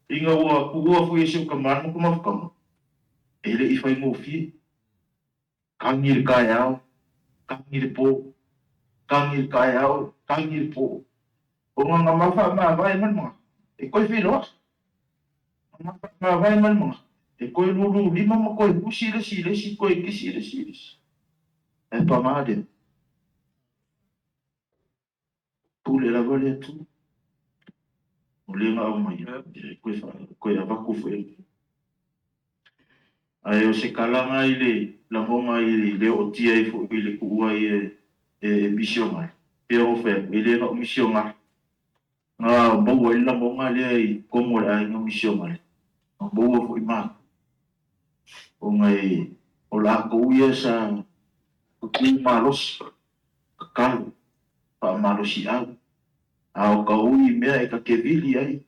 ina ua tuua foi e si ou tama le matou mafutaga, e le i faigofie. Tagi le taeao, tagi le po, tagi le taeao, tagi le po. Ona na ma faamavae ma le manatu e toe feiloai. Na ma faamavae ma le manatu e toe lululima ma toe tusi le isi i le isi, toe kisi le isi i le isi. Ae paga lea, pule lava le Atua. O lea na aumaia, e toe avatu foi. Ae o se tala lena i le lagona i le ootia ai foi i le tuua ai e misionare. Pei ona ou fai atu, e le na o misionare na maua ai le lagona lea i totonu o le aiga misionare, na maua foi matou. Ona e o latou ia sa tutu malosi, tatalo, faamalosiau. A o ka ui mea e ta te vili ai,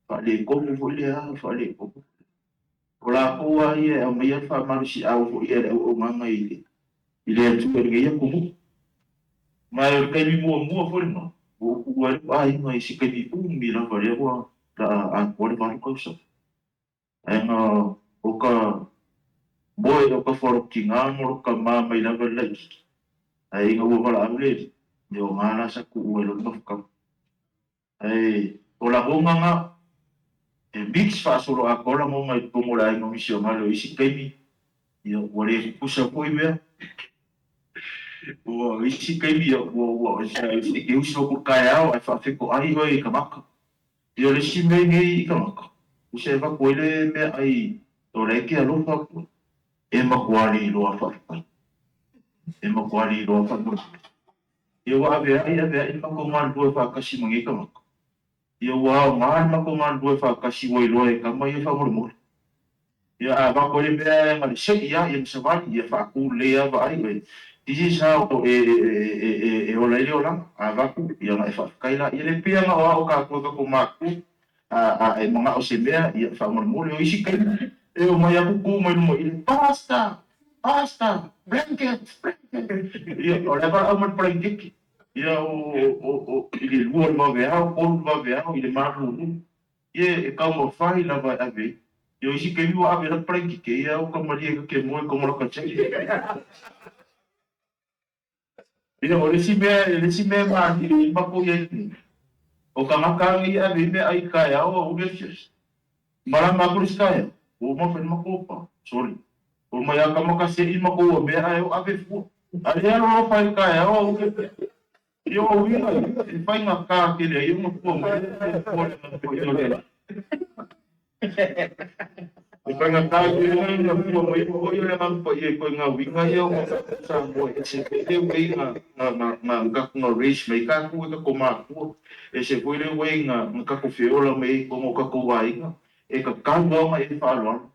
faaletonu foi lea, faaletonu. O latou lava ia e aumaia le faamalosiau foi a le auaunaga i le Atua i lenei atunuu. Ma o le taimi muamua foi lena, Ua ou kuua ai lou aiga i se taimi umi lava lea ua la atoa le 8 tausaga. Ae na o ka moe o ka fualotiga ma lou tama mai lava i le laitiiti, ae ina ua valaau le Alii, ia o na la sa tuua ai loa le mafutaga. Ae o lagona na, e mix faasoloatoa lagona i totonu o le aiga misionale. O isi taimi, ia ua le tutusa foi mea. Ua isi taimi, ia ua ua e te uso atu i le taeao ae faafetoai oe i tagata. Ia o le isi mea nei i tagata, usa e avatu ai le meaai o la e te alofa atu ai, e matua le iloa faafetai. E matua le iloa faamolemole. Ia ua avea'i avea'i le matou galulue faatasi ma nei tagata. Ia ua aoga le matou galulue faatasi ua iloa e tama ia faamolemole. Ia a avatu ai le mea e na le se'i lava ia ma savali ia faatu lelei lava vaai oe. This is how e e e e e ola ai le olaga. A avatu ia ona e faafetai laia. Le pei lava na o ao tatou e tatou matua a a e manao i se mea ia faamolemole. O isi taimi e omai atu tu mai luma i le Pastor! Pastor! Blanket! Blanket! Ia o le a valaau mai le palaiketi. Ia o o o i le 2 o le vaveao, 3 o le vaveao i le malulu. Ia e taumafai lava e ave ai. Ia o isi taimi ua ave la palaikete ia o kamalie ka ke moe komo laka tele. Ia o le isi mea, le isi mea e malie ai matou i ai nei, o tagata lava nei e ave ai meaai i le taeao a uli afiafi. Malama atu le isi taeao, ua uma ona fai le matou pa, sole. Omai lava tama ka se'i matou mea ae o ave fua. A le alolofa i le taeao a uli afiafi. Ia o uiga ia, e faigata tele ai ona fua mai le fua le agaga o le Alii. E faigata tele ai ona fua mai foi le Agaga Paia i ituaiga uiga ia o tatou Samoa e ese foi le way na na tatou na raise mai ai tatou e tatou matua, ese foi le way na tatou feola mai ai i totonu o tatou aiga, e tatau lava ona e faaaloalo.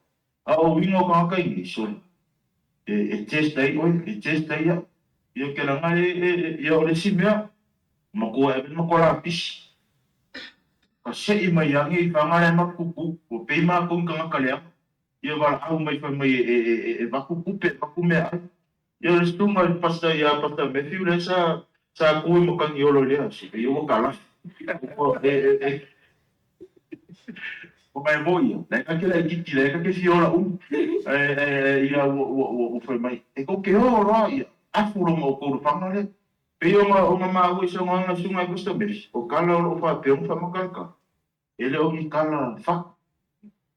A o uiga o tagata i nei, sole, e test ai oe, e test ai au. Ia ke laga e, e, e, ia o le isi mea, matua e ave le matua lapisi. Ka se'i mai age i faga le ma tutu, ua pei matou i tagata leaga. Ia valaau mai fai mai e, e, e, e vaku tupe, e vaku meaai. Ia o le susuga i le pastor ia Pastor Matthew lea sa sa tu i Matagiolo i lea aso, ia ua kalafi. Ua e e e o mai mo ia, la e ka ke laitiiti, la e ka ke fia ola umi. Ae ae ia ua ua ua ua fai mai, e tou te o loa ia afu lona o tou lefaga lea. Pei ona ona maua i saunoaga a le susuga ia Pastor Matthew, o tala o lo o faapea ona faamatalatala. E le o ni tala fatu,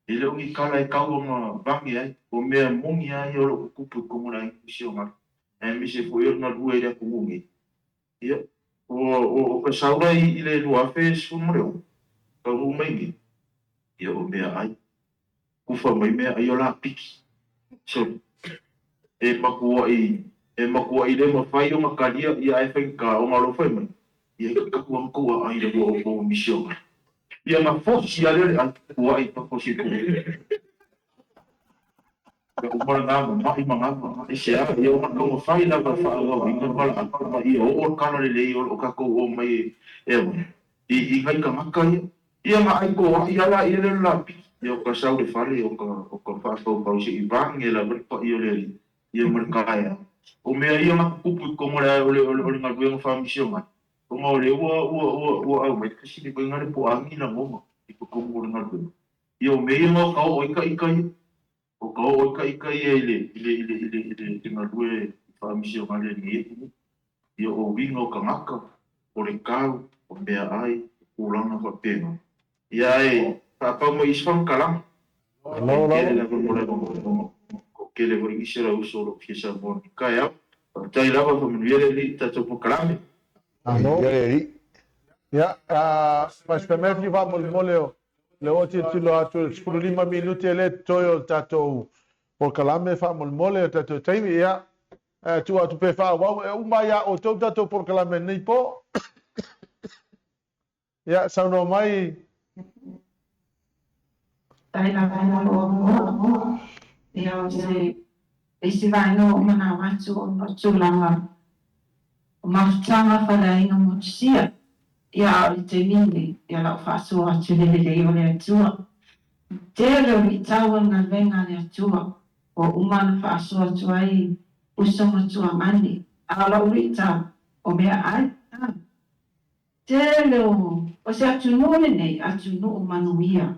e le o ni tala e tau ona vage ai, o mea moni lava ia o lo o tutupu i totonu o le aiga misionare, aemaise foi o le galue i le atunuu nei. Ia, o ka sau la i le 2016, taunuu mai nei, ia o meaai, kufa mai meaai o lapiki. So, e matuai, e matuai le mafai ona talia ia ae faigata ona alofa mai, ia e tatau lava ona tou aai i le lua o outou misionare. Ia na fosi lava lea o le ai, pua'i i fafo o si itumalo. Ia uma lena mama'i ma gava, e se a, ia ona taumafai lava e faaauauina le valaau, ma ia oo le tala lelei o lo o tatou omai e aumai i nai tagata ia. Ia na ai toa'i lava laia lea o le lapiki, ia o ka sau i le fale, o ka, o ka faafaufau se i vage lava le paia o le Alii, ia ma le taeao. O mea ia na tutupu i totonu o le, o le, o le galuega faamisionare, ona o lea ua, ua, ua, ua aumai le fesili mai na le po a ni lagona i totonu o le galuega. Ia o mea ia na o ka oo ai ta ita ia, o ka oo ai ta ita ia i le, i le, i le, i le, i le, i le galue faamisionare a lenei atunuu. Ia o uiga o tagata, o le kau, o meaai, o tulaga faapena. Ia ae faapau mai isi faamatalaga. Malo E tele lava. lava mo le avanoa. O tele foi nisi o le uso o lo o fia saunoa i lenei taeao. Faafetai lava, faamanuia le Alii i le tatou polokalame. Malo. Ia le Alii. Ia, Pastor Matthew, faamolemole o lea ua tilotilo atu i le 15 minute lea e totoe o le tatou polokalame, faamolemole o le tatou taimi. Ia, tuu atu pe faaauau, e uma ia outou tatou polokalame nei po. Ia, saunoa mai. Tai lava mo lou avanoa. Ia, o se isi vaega ua ou manao atu ona o tulaga o mafutaga faleaiga motusia. Ia, a o le taimi lenei, ia o lau faasoa atu i le lelei o le Atua. Tele o luitau o le galuega a le Atua ua uma ona faasoa atu ai uso ma tuagani, a o lau luitau, o meaai. Tele o se atunuu lenei, atunuu manuia.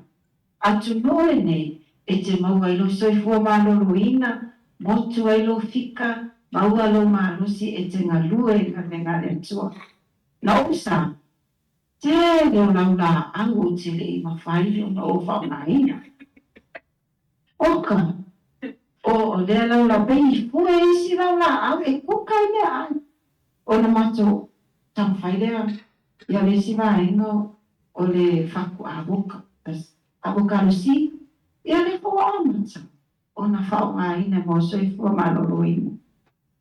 Atunuu lenei e te maua ai lou soifua maloloina, motu ai lou fika, maua lou malosi e te galue i le galuega a le Atua. Na ou sa, tele o laulaau ou te le i mafai ona ou faaaogaina. Oka, o lea laulau, pei i fue isi laulaau e kuka i meaai. Ona matou taumafai lea ia le isi vaega o le fatu avoka, avocado seed, ia lea foi ua amata ona faaaogaina mo soifua maloloina.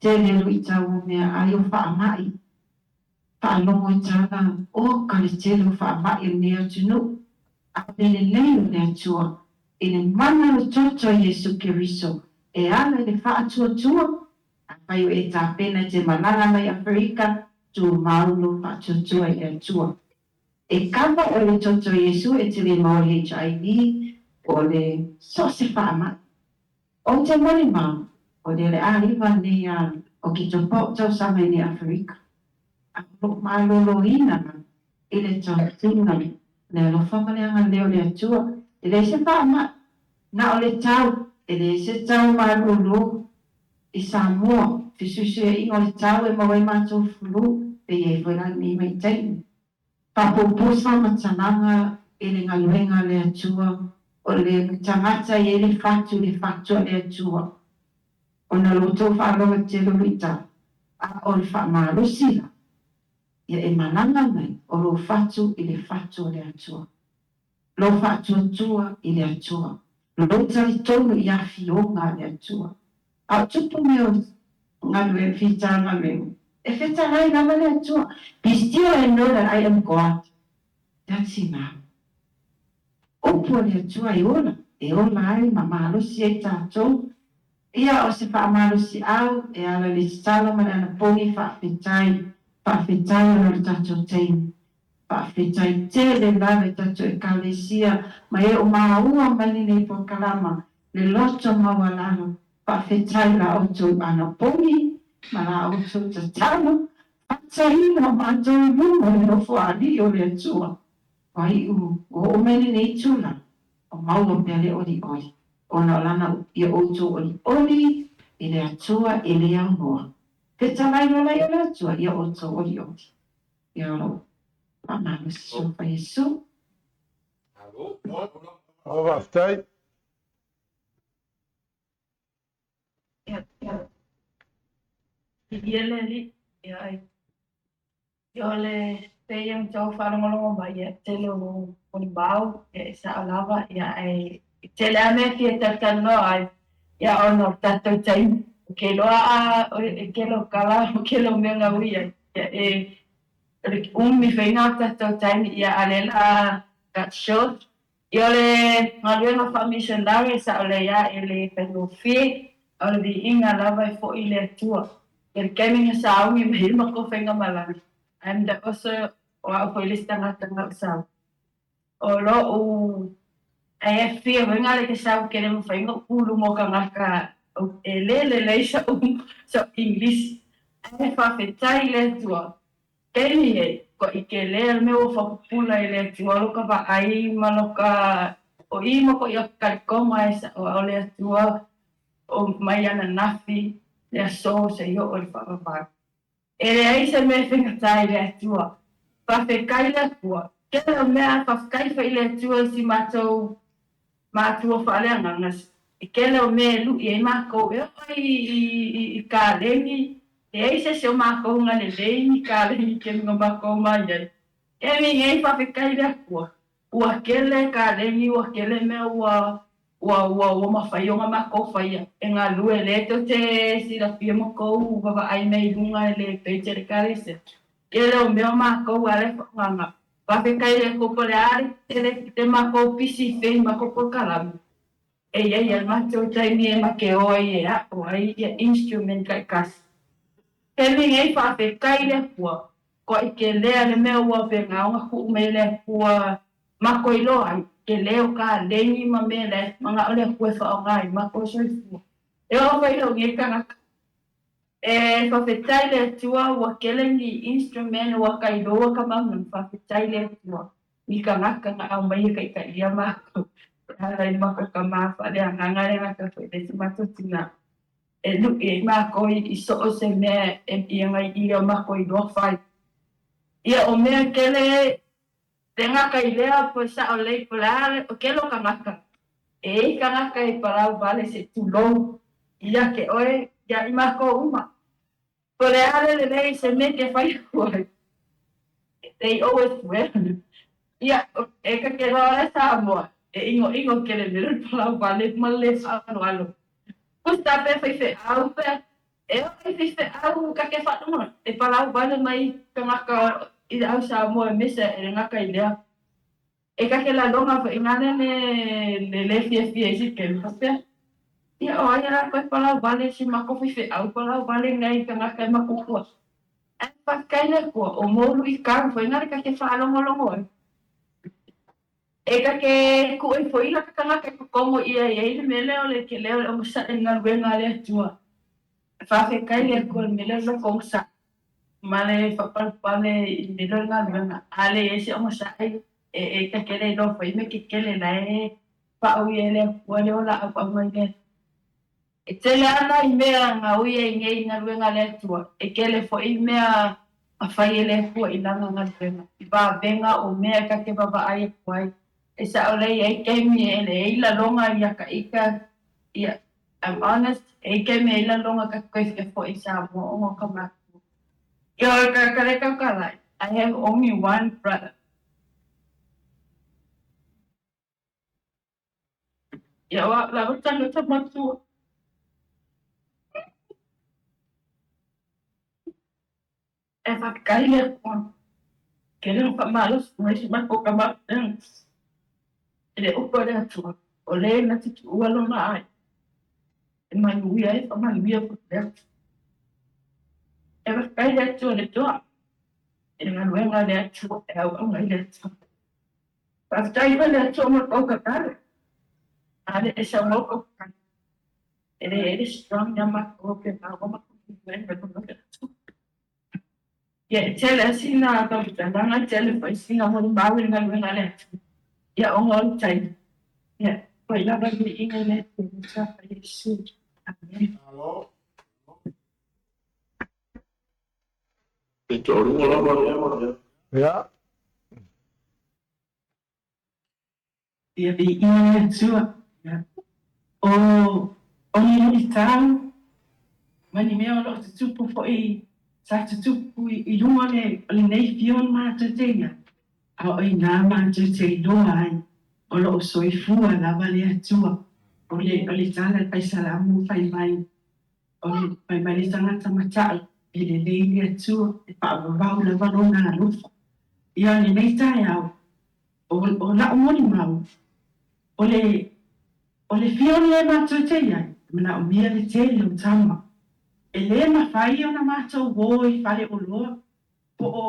Tele luitau o meaai o faamai, faalogo i tala, oka le tele o faamai o lenei atunuu, a o le lelei o le Atua i le mana o le toto o Iesu Keriso e ala i le faatuatua. Afai o e tapena i te malaga mai Aferika, tumau lou faatuatua i le Atua. E kava oe i le toto o Iesu e te le maua i le HIV po o le so o se faamai. Ou te molimau, o lea o le a 9 nei a Oketopa ou tausaga i nei Aferika, a o lou maloloina lava i le tausiga le alofa ma le agalelei o le Atua. E leai se faamai, na o le tau, e leai se tau malolo i Samoa. Fesuisuiaiga o le tau e maua ai matou flu, e i ai foi la lenei vaitaimi. Faapuupuu se faamatalaga i le galuega a le Atua, o le tagata e i ai le fatu, le fatu a le Atua. Ona o lo outou faalogo i le tele o luitau, a o le faamalosi la, ia e malaga mai o lou fatu i le fatu o le Atua. Lou faatuatua i le Atua. Lou talitonu i afioga a le Atua. A o tupu mea o galuega, fita galuega, e fetalai lava le Atua. Be still and know that I am God. That's enough. Upu a le Atua e ola, e ola ai ma malosi ai tatou. Ia o se faamalosiau e ala i le tatalo ma le anapogi faafetai, faafetai ona o le tatou taimi. Faafetai tele lava i tatou Ekalesia ma e o maua mai lenei polokalama le loto maualalo. Faafetai la outou anapogi ma la outou tatalo, faataina o matou i luma o le nofoalii o le Atua. Ua iu ua oo mai lenei itula o maua pea le olioli, ona o lana ia outou olioli i le Atua e le aunoa. Fetalai loa laia o le Atua ia outou olioli. Ia o lou faamalosi suafa Iesu. Malo faafetai. Viia le Alii, ia ai. Ia o le pei ona outou faalogologo mai, ia tele o molimau, ia e sao lava, ia ae tele lava mea e fia talatalanoa ai, ia ona o le tatou taimi. Ou te iloa a e kele o tala, o kele o mea gaui ai, ia e o le umi faiga o le tatou taimi, ia a o lea o le a cut short. Ia o le galuega faamisionare e sao lelei lava e le faigofie, a o le viiga lava e foi i le Atua. Ia le taimi na sauni mai ai le matou faigamalaga, and also o au foi le isi tagata na ou sau. O lou ae fia foi na le te sau ke le mafai ona ou tu i luma o tagata e le lelei sa'u English, ae faafetai i le Atua. Taimi e ko'i tele le mea ua faapupula i le Atua lo ka vaai ma lo ka o i ma ko'i talitoga e sa'o a o le Atua o mai ananafi le aso seia oo i le faavavau. E leai se mea e faigata i le Atua. Faafetai le Atua. Tele o mea faafetai foi i le Atua i si matou matua faaleagaga. E tele o mea e lui ai matou e oo i kalegi. Leai se isi o matou na lelei ni kalegi i taimi na matou mai ai. Taimi nei faafetai i le Atua. Ua tele kalegi, ua tele mea ua ua ua ua mafai ona matou faia e galue lea tou te silafia ma tou vaavaai mai i luga i le page a le Ekalesia. Tele o mea o matou a le faaaogaga. Faafetai i le Atua po o le a le tele le matou pisi fei matou polokalame. E i ai lava le matou taimi e make o ai e aʻo ai ia instrument taitasi. Taimi nei faafetai i le Atua, koʻi telea le mea ua pena ona tuu mai e le Atua matou iloa ai, tele o kalegi ma mea lae manao le Atua e faaaoga ai matou soifua. E oo foi i lou nei tagata. E faafetai le Atua ua kele ni instrument ua kailoa ka mauna, faafetai le Atua ni tagata na aumai e taitaia matou e ala i matou tama faaleagaga le gata foi le isi matou tina e lu'i ai matou i so o se mea e ia nai ia matou iloa fai. Ia o mea kele le gata i lea po e sa'o lelei po o le a o kele o tagata e i ai tagata e palau vale se i tulou ia te oe ia i matou uma. Po o le a le lelei se mea e te fai atu ai, they always wear. Ia, e ka te loa le Samoa, e ʻinoʻino kele mea le palau vale ma le faaaloalo. Puta pe faifeau pe e oo i faifeau ka te faalogo e palau vale mai tagata i le au Samoa e mese e le gata i lea. E ka te laloga foi gane le le fiafia i si kelu faapea. Ia o ai la koe palau vale si matou faifeau palau vale nai tagata e matutua. Ae faafetai le Atua o mou luitau foi na le ka te faalogologo ai. E ka te kuʻi foi la ka tagata e kokomo ʻia i ai le mea lea o le kele o le onosai i le galuega a le Atua. Faafetai le Atua i le mea lea o le loko onosai ma le faapalepale i le mea lea o le galuega. A leai se onosai e ka te le iloa foi mea kekele la e faaui ai le Atua le ola auauna i le Atua. E tele lava nai mea na ui ai nei i galuega a le Atua, e tele foi mea na fai e le Atua i lana galuega, i vavega o mea ta te vaavaai atu ai. E sao lelei e i ai taimi e leai laloga ia ka ita, ia, I'm honest, e i ai taimi e i ai laloga ta te toe fia foi i Samoa ona o ka matua. Ia o le tagata lea e tautala ai, I have only one brother. Ia o au lava tagata matua. E faafetai le Atua ke leo faamalosi mai si matou tama i le upu a le Atua o le na te tuua lona aiga e manuia ai faamanuia foi le Atua. E faafetai le Atua i le toa i le galuega a le Atua e auauna i le Atua. Faafetai foi le Atua mo le tou tatalo. A le e saunoa tou tatalo, e le e le strong ia matou pe maua matou galuega i luma o le Atua. Ia e tele lava sina faamatalaga, e tele foi sina molimau i le galuega a le Atua. Ia ona o le taimi, ia foi lava le viiga i le Atua ma Iesu. Amene. Malo. E toalua lava. Ia. Ia viia le Atua. Ia. O, o ni luitau ma ni mea o lo o tutupu foi, sa tutupu i luga o le, o lenei Fiona matou te i ai, a o inā matou te iloa ai o lo o soifua lava le Atua. O le, o le tala i le Paisalamu fai mai, o le, fai mai le tagata mata'i, e lelei le Atua, e faavavau lava lona alofa. Ia, lenei taeao, O, o la'u molimau, o le, o le Fione e matou te i ai, e manaomia le tele o tama. E lē mafai ona matou ō i faleoloa, po o,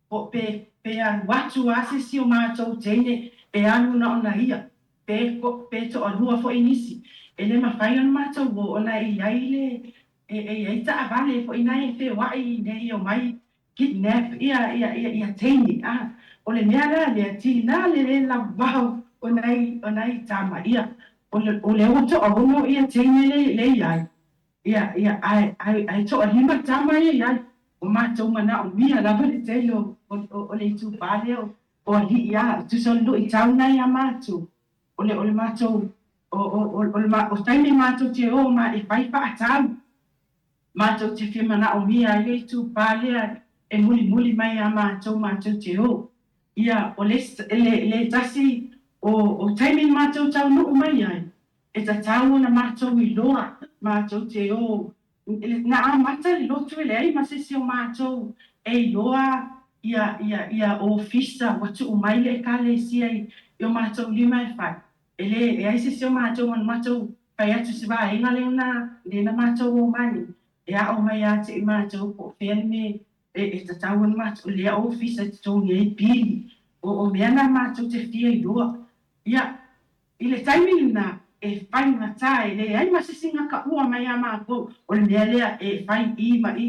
po o pe, pe alu atu a se isi o matou teine e alu na ona ia, pe, pe toalua foi nisi. E lē mafai ona matou ō ona e i ai le, e, e i ai taavale foi na e feoaʻi i inei e omai kidnap ia ia ia ia teine a o le mea la lea tiga le le lavao o nai o nai tama ia o le o lea ua toaono ia teine le le iai ia ia ae ae ae toalima tama ia iai o matou manaomia lava le tele o o o le itupa lea o o alii a tusa o le luitau lena ia matou o le o le matou o o o le o taimi matou te o ma e fai faatau Matou te fia manaomia ai le itupa lea e mulimuli mai iā matou matou te o. Ia, o le, le, le tasi o, o taimi na matou taunuu mai ai, e tatau ona matou iloa, matou te o, na amata le lotu e leai ma se isi o matou e iloa ia, ia, ia ofisa ua tuu mai le Ekalesia i, i o matou lima e fai. E le leai se isi o matou ma na matou fai atu se vaega lea na lea na matou omai e aʻo mai ia te i matou po o fea le mea e e tatau ona matou lea ofisa e totogi ai pili o o mea na matou te fia iloa. Ia, i le taimi lena, e faigata e leai ma se isi gataua mai iā matou o le mea lea e fai i ma i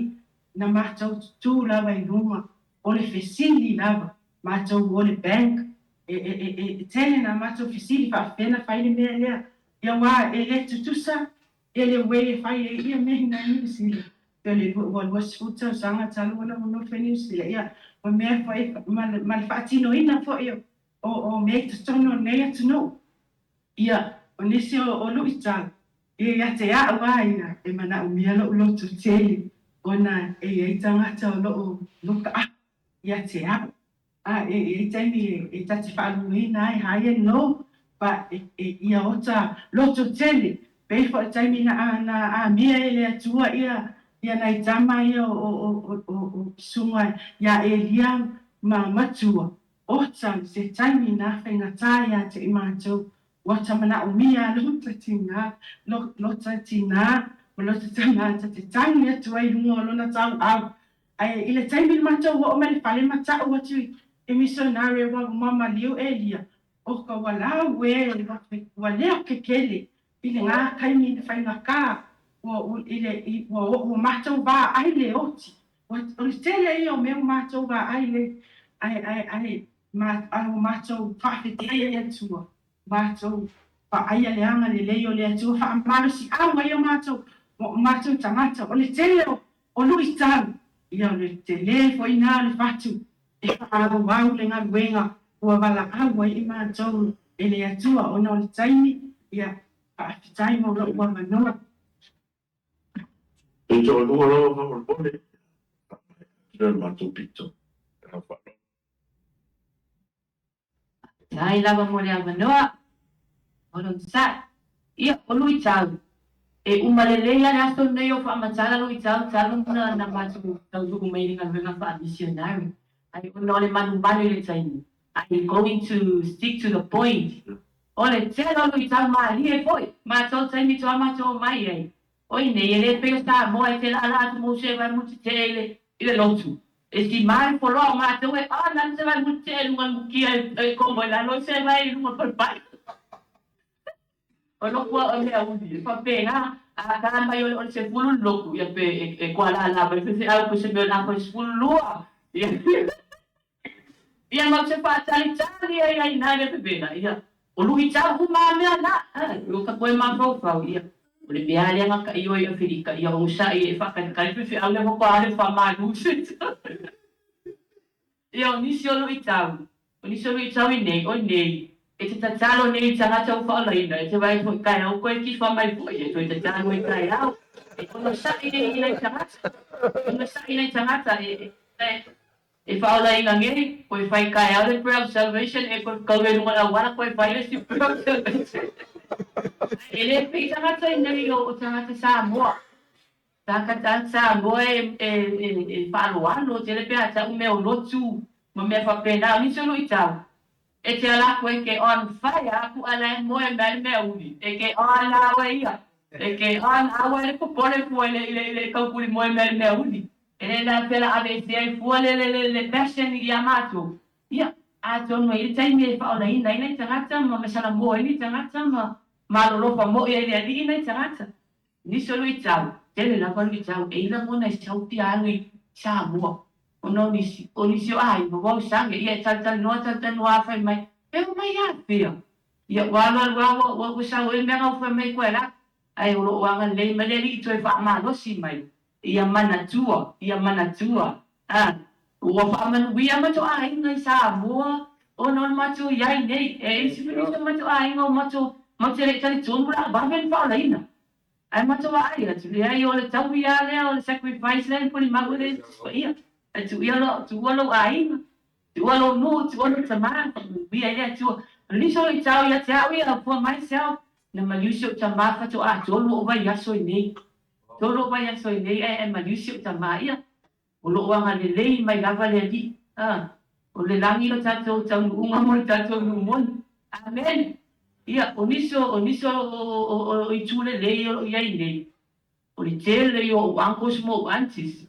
na matou tutū lava i luga o le fesili lava matou o le bank e e e e tele na matou fesili faapefea na fai le mea lea ia aua e le tutusa ia le way e fai ai ia mea i nai Niu Sila pe o le ua 20 tausaga talu ona ou nofo i Niu Sila ia ma mea foi ma le faatinoina foi o o mea i totonu o lenei atunuu. Ia, o nisi o luitau, ia ia te a'u a ia e manaomia lo'u loto tele ona e i ai tagata o lo'o loka ia te a'u. A e i ai taimi e ta te faalugaina ai high and low, but e ia ota loto tele. Pei foi o le taimi na na amia e le Atua ia ia nai tama ia o o o o susuga ia Elia ma matua, Ota i se taimi nā faigata iā te i mātou, ua ta manaomia lota tinā, lota tinā ma lota tamā ta te tangi atu ai i luga o lona tauau. Ae i le taimi le matou oo mai le fale ma ta'u atu i missionary ua mamaliu Elia, oka ua lau e ua leo kekele i le ngā taimi na faigata ua i le ua ua matou vaai le oti. Ua o le tele ia o mea ua matou vaai le ae ae ae ma ae ua matou faafetai i le Atua, matou vaaia le agalelei o le Atua faamalosiau ai o matou o matou tagata. O le tele o o luitau, ia o le tele foi na o le fatu e faaauau le galuega ua valaau ai i matou e le Atua ona o le taimi, ia, faafetai mo lo'u avanoa. E toalua lava faamolemole, faamaea atu lea o le matou pito. Le agaga faaaloalo. Faafetai lava mo le avanoa. Onosai. Ia, o luitau. E uma lelei lava le aso lenei o faamatala luitau talu na na matou taunuu mai i le galuega faa-missionary. Ai ona o le manumanu i le taimi, I'm going to stick to the point. O le tele o luitau malie foi, matou taimi toa matou omai ai. Oi nei, e le pei o Samoa e te laalaa atu mo se vae mutetee i le i le lotu. E sima le foloa o matou e on ana se vae mutetee i luga o le mukia e komo i lalo se vae i luga o le palepai. O loko au mea uli, e faapena, a ta mai o le 10 le lotu, ia pe e koalaalaa mai faifeau pe se mea o le afa 12. Ia Ia mau te faatalitali ai ai nā le pepena, ia, o luitau uma a mea na, o ka koe mafaufau, ia, o le mea lea nga ka ioe i Afelika, ia onosai e faatalitali faifeau lea faatoa le faamalu Ia, o nisi o luitau, o nisi o luitau i nei, o nei, e te tatalo nei i tagata ua faaolaina, e te vaai foi taeao koe tifa mai foi, e toe tatalo ai taeao, e onosai nei i nai tagata, onosai nai tagata, e, e, E faaolaina nei, koe fai taeao le prayer of salvation e koe kau e luga o le auala koe fai le isi prayer of salvation. E le pei tagata i nei o tagata Samoa. Tagata Samoa e e e faaloalo tele pe a tau mea o lotu ma mea faapena. O nisi o luitau, e te ala atu e ke on fire aku ala e moe mea le mea uli. E ke on la oe ia. E ke on aua le popole fua i le i le i le kaukuli moe mea le mea uli. E le la pea la aveesea ai fua le le le le passion ia matou. Ia, atonu e i ai le taimi e faaolaina ai nai tagata ma masalamoa ai nai tagata ma malolofa moi ai le Alii nai tagata. Nisi o luitau, tele lava luitau e i lagona e sau fia alu i Samoa ona o nisi, o nisi o aiga ua ausage, ia e talatalanoa talatalanoa a fai mai, e omai afea. Ia ua alualu lava ua ua sau ai le mea na ua fai mai koe la, ae o lo o agalelei mai le Alii toe faamalosi mai. Ia manatua, ia manatua, a, ua faamanuia matou aiga i Samoa ona o le matou i ai nei. E isi foi nisi o matou aiga o matou, matou te le i talitonu la vave ona faaolaina. Ae matou vaai atu, leai o le taui lava lea o le sacrifice lea na polimau ai le Iesu Paia. Ae tuua lou, tuua lou aiga, tuua lou nuu, tuua lou tama, faamanuia ai le Atua. O nisi o luitau ia te au ia, for myself, na maliu si ou tama faatoa tolu ou vaiaso i nei. Tolu ou vaiaso i nei ae maliu si ou tama ia. O lo o agalelei mai lava le Alii. A, o le lagi lo tatou taunuuga mo le tatou nuu moni. Amen. Ia, o nisi o, o nisi o, o, o, o itu lelei o lo o i ai nei, o le tele ia o ou uncles ma ou aunties.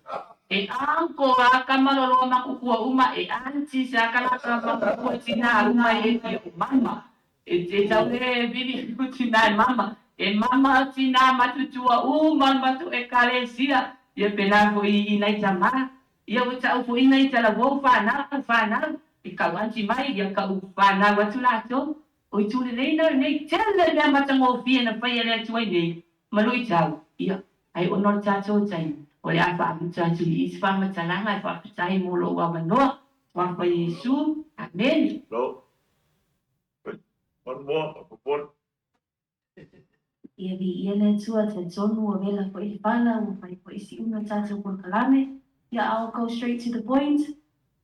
E uncle a ka maloloa makukua uma, e aunties a ka laka makukua tinā uma e ia o mama. E tau le vili atu tinā e mama, e mama tinā matutua uma le matou ekalesia, ia pēlā foi i nai tamā, ia ua ta'u foi nai talavou fanau, fanau, e ka'u anti mai, ia ka'u fanau atu latou, o itu lelei na lenei, tele mea matagofie na faia e le Atua i nei, ma luitau, ia, ai ona o le tatou taimi, o le a faamuta atu i i se faamatalaga e faafetai mo lou avanoa. Suafa Iesu. Amene. One more, one. Ia viia le Atua, talitonu ua vela foi le fala, ua fai foi siuga o tatou polokalame. Ia I'll go straight to the point.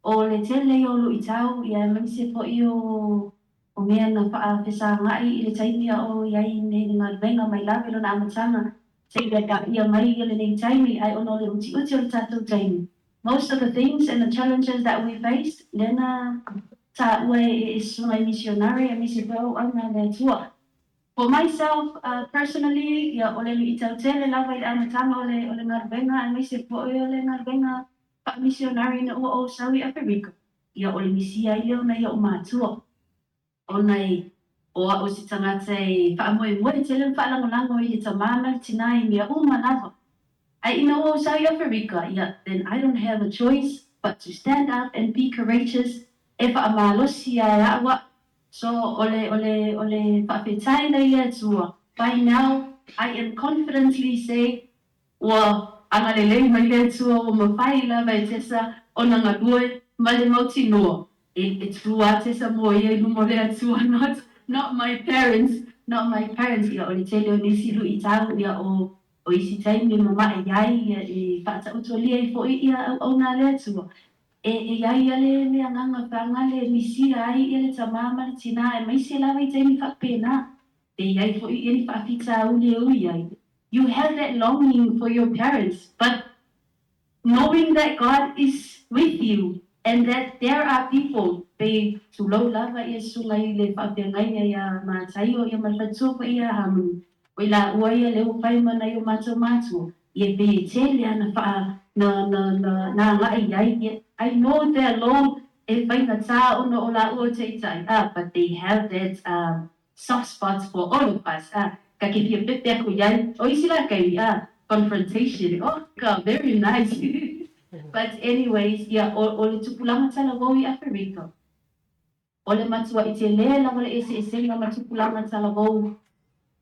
O le tele ia o luitau, ia aemaise foi o o mea na faafesaga'i i le taimi a o i ai nei le galuega mai lava i lona amataga seia paia mai ia lenei taimi, ae ona o le utiuti o le tatou taimi, most of the things and the challenges that we faced, lea na taua e e susuga i misionare aemaise foi o auauna a le Atua. For myself personally, ia o le luitau tele lava i le amataga o le o le galuega aemaise foi o le galuega faa-misionare ina ua ou sau i Aferika. Ia o le misia ai lea ona ia o matua. Ona e o a'u se tagata e faamoemoe tele ma faalagolago i le tamā ma le tinā i mea uma lava. Ae ina ua ou sau i Aferika, ia, then I don't have a choice but to stand up and be courageous e faamalosi ae a'u a'u. So, o le, o le, o le faafetai lea i le Atua, by now I am confidently say Ua agalelei mai le Atua ua mafai lava e Tesa ona galue ma le mautinoa e tu a Tesa mo ia i luma o le Atua not not my parents not my parents ia o le tele o nisi luitau ia o o isi taimi e mamae ai ia e faataotolia ai foi ia auauna a le Atua e e i ai ia le le agaga faagale e misia ai ia le tamā ma le tinā aemaise lava i taimi faapena E i ai foi ia ni faafitauli e ui ai, you have that longing for your parents but knowing that God is with you and that there are people pe tulou lava ia susuga i le faafeagaiga ia Mataio ia ma le faletua foi ia Harmony o i laua ia lea ua fai ma nai o matou matua ia pei e tele ana faa na na na na agai i ai ia I know they're alone e faigata ona o laua o taitai ah but they have that um soft spots for all of us ah ka ke fia pepe aku i ai o isi la kai ah confrontation oh ka very nice but anyways ia o o le tupulaga talavou i Aferika o le matua'i tele lava le eseesega ma tupulaga talavou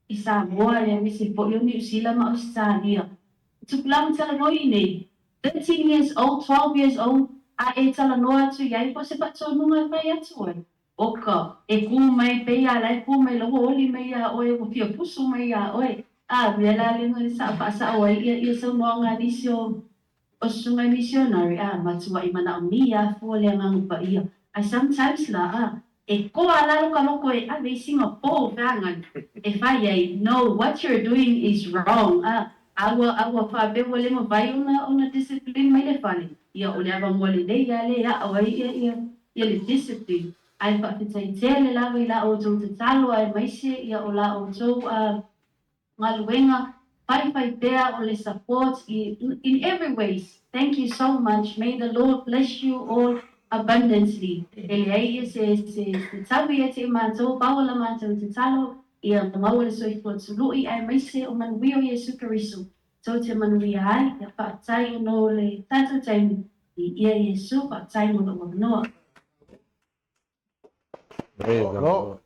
i Samoa aemaise foi o Niu Sila ma Ausetalia. Tupulaga talavou i inei 13 years old 12 years old a e talanoa atu i ai po o se faatonuga e fai atu ai. Oka, e kū mai pei a la e kū mai la ua oli mai iā ʻoe, ua fia pusu mai iā ʻoe. A mea la lena i saʻo faasao ai ia ia saunoaga a nisi o o susuga i misionari, a matuaʻi manaʻomia a fua le Agaga Paia. A sometimes la, a, e koa lalo ka loko e ave i Singapore feagai e fai ai, no, what you're doing is wrong, a, a ua, a ua faapea ua le mafai ona, ona discipline mai le fale, ia o le avamua lelei a le aʻo ai ia, ia, ia le discipline. Ae faafetai tele lava i la outou tatalo aemaise ia o la outou galuega faifai pea o le support in every ways. Thank you so much. May the Lord bless you all abundantly. E leai ia se se se tau ia te i matou, pau o la matou tatalo ia maua le soifua tului aemaise o manuia o Iesu Keriso tou te manuia ai, ia faafetai ona o le tatou taimi i ia Iesu, faafetai mo lou avanoa. Praise the Lord.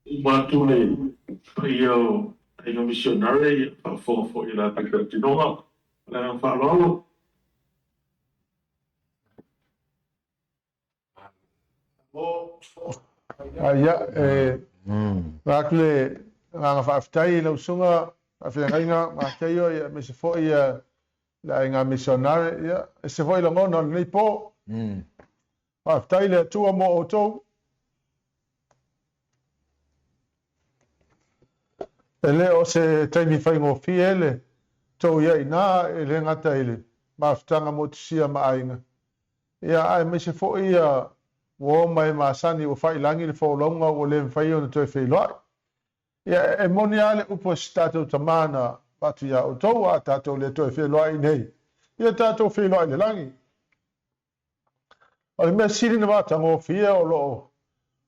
Uma atu le paia o Aiga Misionare ia faafofoga foi i latou tautinoga. Ma le agaga faaaloalo. Ia, e atu le agaga faafetai i lau susuga faafeagaiga Mataio, ia, aemaise foi ia le aiga misionare, ia, ese foi lagona o lenei po. Faafetai i le Atua mo outou. E le o se taimi faigofie le tou i ai inā, e le gata i le mafutaga motusia ma aiga, ia, aemaise foi ia ua o mai masani ua faiilagi le folauga ua le mafai ona toe feiloai. Ia, e moni lava le upu a si tatou tama na avatu iā outou, a tatou le toe feiloai nei, ia tatou feiloai i le lagi. O le mea sili na matagofie o lo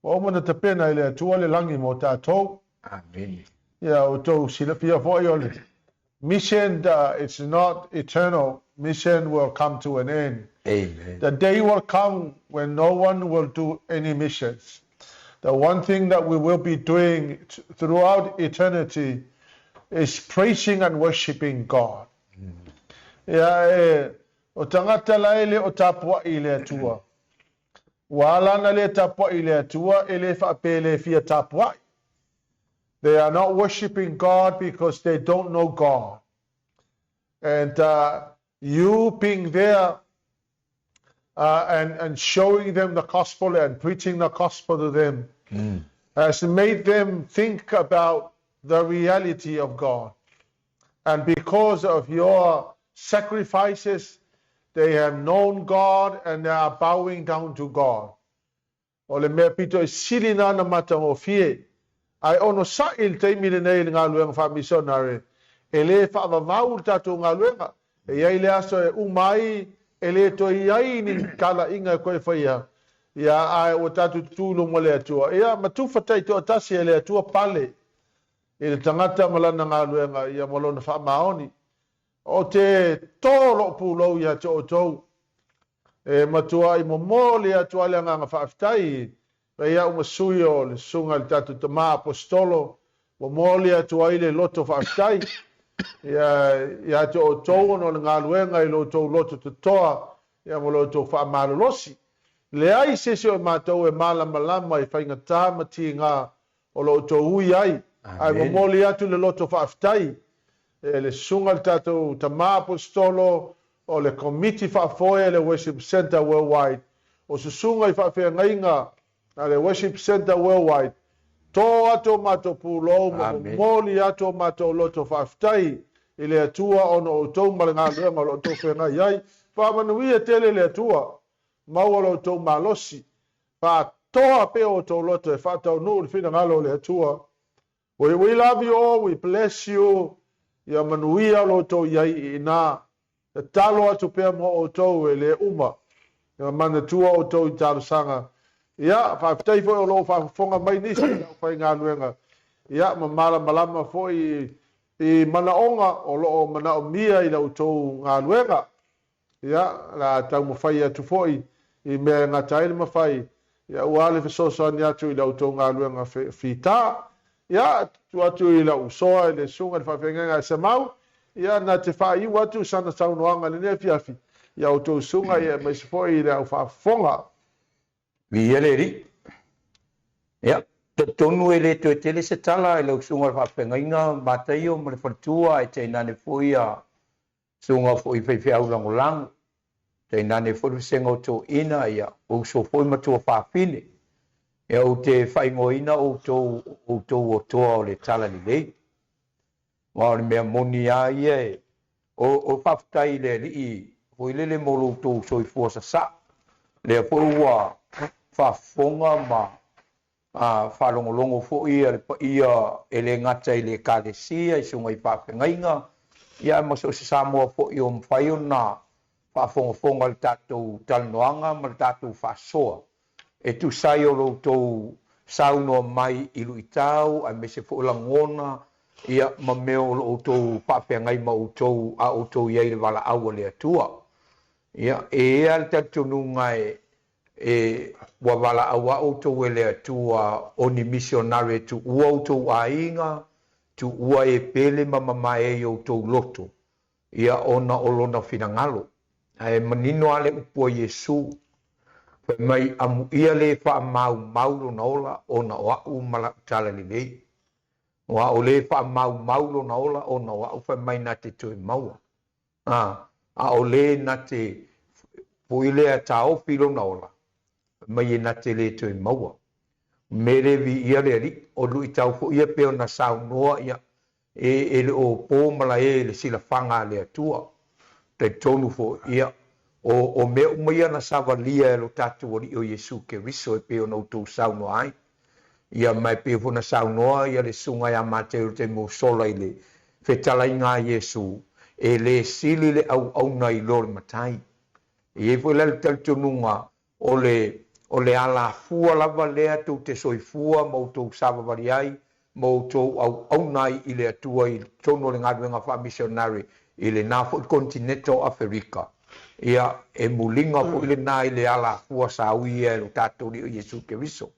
o Ua uma ona tapena e le Atua le lagi mo tatou. Amene. Ia outou silafia foi o le mission, it's not eternal. Mission will come to an end. Amen. The day will come when no one will do any missions. The one thing that we will be doing throughout eternity is praising and worshiping God. Ia e, o tagata la e le o tapuai i le Atua. Ua ala ana le tapuai i le Atua e le faapea le fia tapuai. They are not worshiping God because they don't know God. And you being there and, and showing them the gospel and preaching the gospel to them has made them think about the reality of God. And because of your sacrifices, they have known God and they are bowing down to God. O le mea pito e sili nā na matagofie, ae onosai i le taimi lenei i le galuega faamisionare, e lē faavavau le tatou galuega. E i ai le aso e uma ai e lē toe i ai ni talaiga e koe faia, ia, ae ua tatou tutū i luma o le Atua. Ia, ma tufa taitoatasi e le Atua pale i le tagata ma lana galuega, ia, ma lona faamaoni. Ou te tō lou pulou iā te outou, e matuai momoli atu ai le agaga faafetai i au ma sui o le Susuga i le tatou Tama Aposetolo, momoli atu ai le loto faafetai ia te outou ona o le galuega i lo outou loto totoa ia ma lo outou faamalolosi. Leai se isi o matou e malamalama i faigata ma tiga o lo outou ui ai, ae momoli atu le loto faafetai e le Susuga i le tatou Tama Aposetolo o le Komiti Faafoe a le Worship Centre Worldwide, o Susuga i Faafeagaiga a le Worship Centre Worldwide, tō atu o matou pulou ma momoli atu o matou loto faafetai i le Atua ona o outou ma le galuega o lo outou feagai ai. Faamanuia tele le Atua, maua lo outou malosi, faatoa pea o outou loto e faataunuu le finagalo o le Atua. We, we love you all, we bless you. Ia manuia lo outou i ai i ina. Tatalo atu pea mo outou e le uma. Ia manatua outou i talosaga. Ia, faafetai foi o lo o faafofoga mai nisi i le aufaigaluega. Ia, ma malamalama foi i manaoga o lo o manaomia i la outou galuega. Ia, o le a taumafai atu foi i mea e gata ai le mafai, ia, aua le fesoasoani atu i la outou galuega fita. Ia, tuu atu i lau usoa i le Susuga i le Faafeagaiga a Semau, ia, na te faaiu atu sana saunoaga i lenei afiafi, i a outou susuga, ia, aemaise foi i le au faafofoga. Viia le Alii. Ia, talitonu e le toe tele se tala i lau Susuga i le Faafeagaiga Mataio ma le faletua, ae tainane foi a Susuga foi i faifeau lagolago, tainane foi le vasega o toeaiina, ia, o uso foi ma tuafafine. Ia, ou te faaigoaina outou o outou o toa o le Talalelei. Aua o le mea moni lava ia e, o, o faafetai i le Alii foi lele mo lo outou soifua sasaa, lea foi ua faafofoga ma A faalogologo foi le paia e le gata i le Ekalesia, i susuga i faafeagaiga, ia ma so o se Samoa foi o mafai ona faafogafoga i le tatou talanoaga ma le tatou faasoa e tusa ai o lo outou saunoa mai i luitau aemaise foi o lagona ia ma mea o lo outou faafeagai ma outou a outou i ai i le valaau a le Atua. Ia, e i ai lava le talitonuga e E, ua valaau lava outou e le Atua o ni misionare e tuua outou aiga, tuua e pele ma mamae ai outou loto, ia ona o Lona finagalo. Ae manino lava le upu a Iesu, fai mai, Amuia le faamaumau lona ola ona o aʻu ma laʻu talalelei. Aua o le faamaumau lona ola ona o aʻu, fai mai na te toe maua. A, a o le na te foi lea taofi lona ola, fai mai e na te le toe maua. Me le viia le Alii, o luitau foi ia pei ona saunoa ia, e, e le o po malae i le silafaga a le Atua. Talitonu foi, ia, o, o mea uma ia na savalia e lo tatou Alii o Iesu Keriso e pei ona outou saunoa ai. Ia, ma e pei foi ona saunoa ia le Susuga ia Mateo i le taimi ua sola i le fetalaiga a Iesu, e le sili le auauna i lo le matai. E i ai foi la le talitonuga o le, O le alafua lava lea tou te soifua ma outou savavali ai ma outou auauna ai i le Atua i totonu o le galuega faamisionare i lena foi konetineta o Aferika. Ia, e muliga foi lena i le alafua sa uia e lo tatou Alii o Iesu Keriso.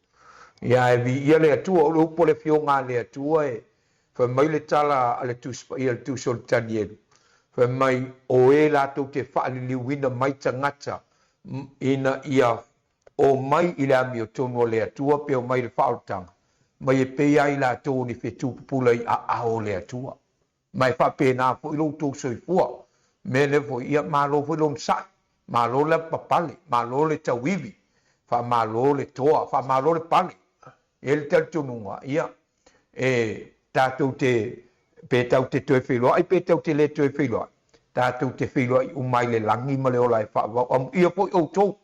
Ia, ae viia le Atua, o le upu a le Afioga a le Atua e fai mai le tala a le Tusi Paia i le Tusi o le Tanielu, fai mai, O e latou te faaliliuina mai tagata ina ia omai i le amiotonu a le Atua pe omai i le faaolataga, mai e pei lava i latou o ni fetu pupula i aao o le Atua. Ma e faapena foi lo outou soifua. O le mea lea foi, ia malo foi le onosai, malo le lavapapale, malo le tauivi, faamalo le toa, faamalo le pale. E i ai le talitonuga, ia, e tatou te, pe tatou te toe feiloai pe tatou te le toe feiloai, tatou te feiloai uma ai i le lagi ma le ola e faavavau. Amuia foi outou,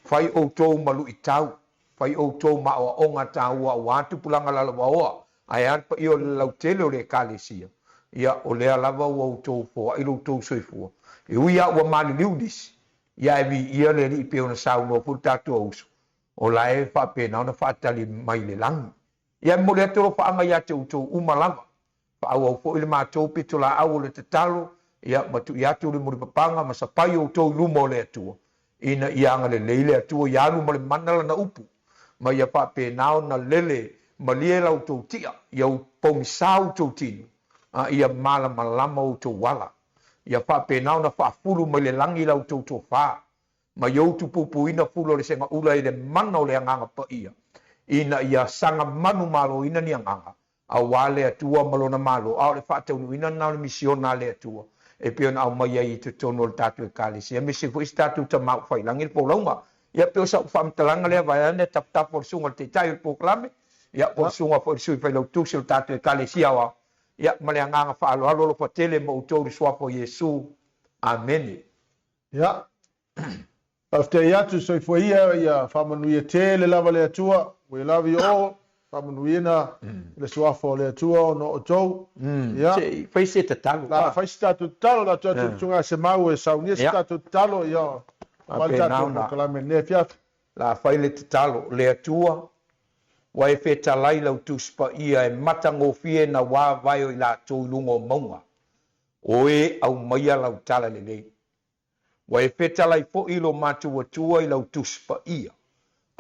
fai outou ma luitau, fai outou ma aoaoga taua aua tupulaga lalovaoa, ae a le paia o le lautele o le Ekalesia, ia, o lea lava ua outou foai lo outou soifua. E ui lava ua maliliu nisi, ia ae viia le Alii pei ona saunoa foi le tatou auuso, o la e faapena ona faatali mai le lagi. Ia e momoli atu alofaaga ia te outou uma lava. Faaauau foi le matou pitolaau o le tatalo, ia, ma tui atu le mulipapaga ma sapai outou i luma o le Atua, ina ia agalelei le Atua ia alu ma le mana lana upu, ma ia faapena ona lele malie la outou tia, ia pogisa outou tino, a ia malamalama outou ala. Ia faapena ona faafulu mai le lagi la outou tofa, ma ia utupupuina fulu o le segaula i le mana o le Agaga Paia, ina ia saga manumaloina ni agaga, aua le Atua ma Lona Malo, a o le faataunuuina lena o le misiona a le Atua, e pei ona aumai ai i totonu o le tatou Ekalesia, aemaise foi si tatou Tama Ufailangi le folauga. Ia, pei o sau faamatalaga lea, vaeane tafatafa o le susuga i le Taitai o le polokalame, ia, po o le susuga foi i le Sui Failautusi o le tatou Ekalesia Aoao, ia, ma le agaga faaaloalo alofa tele ma outou i le Suafa o Iesu. Amene. Ia. Faafetai atu, soifua ia, ia faamanuia tele lava le Atua. We love you all. Faamanuiina i le suafa o le Atua ona o outou. Ia. Se i fai se tatalo. La fai se tatou tatalo, la tuu atu i le Susuga Semau e saunia se tatou tatalo, ia, aua le tatou polokalame i lenei afiafi. La fai le tatalo, Le Atua, ua e fetalai lau Tusi Paia e matagofie na vaavae o i latou i luga o mauga. O e aumaia lau tala lelei. Ua e fetalai foi i lo matou Atua i lau Tusi Paia.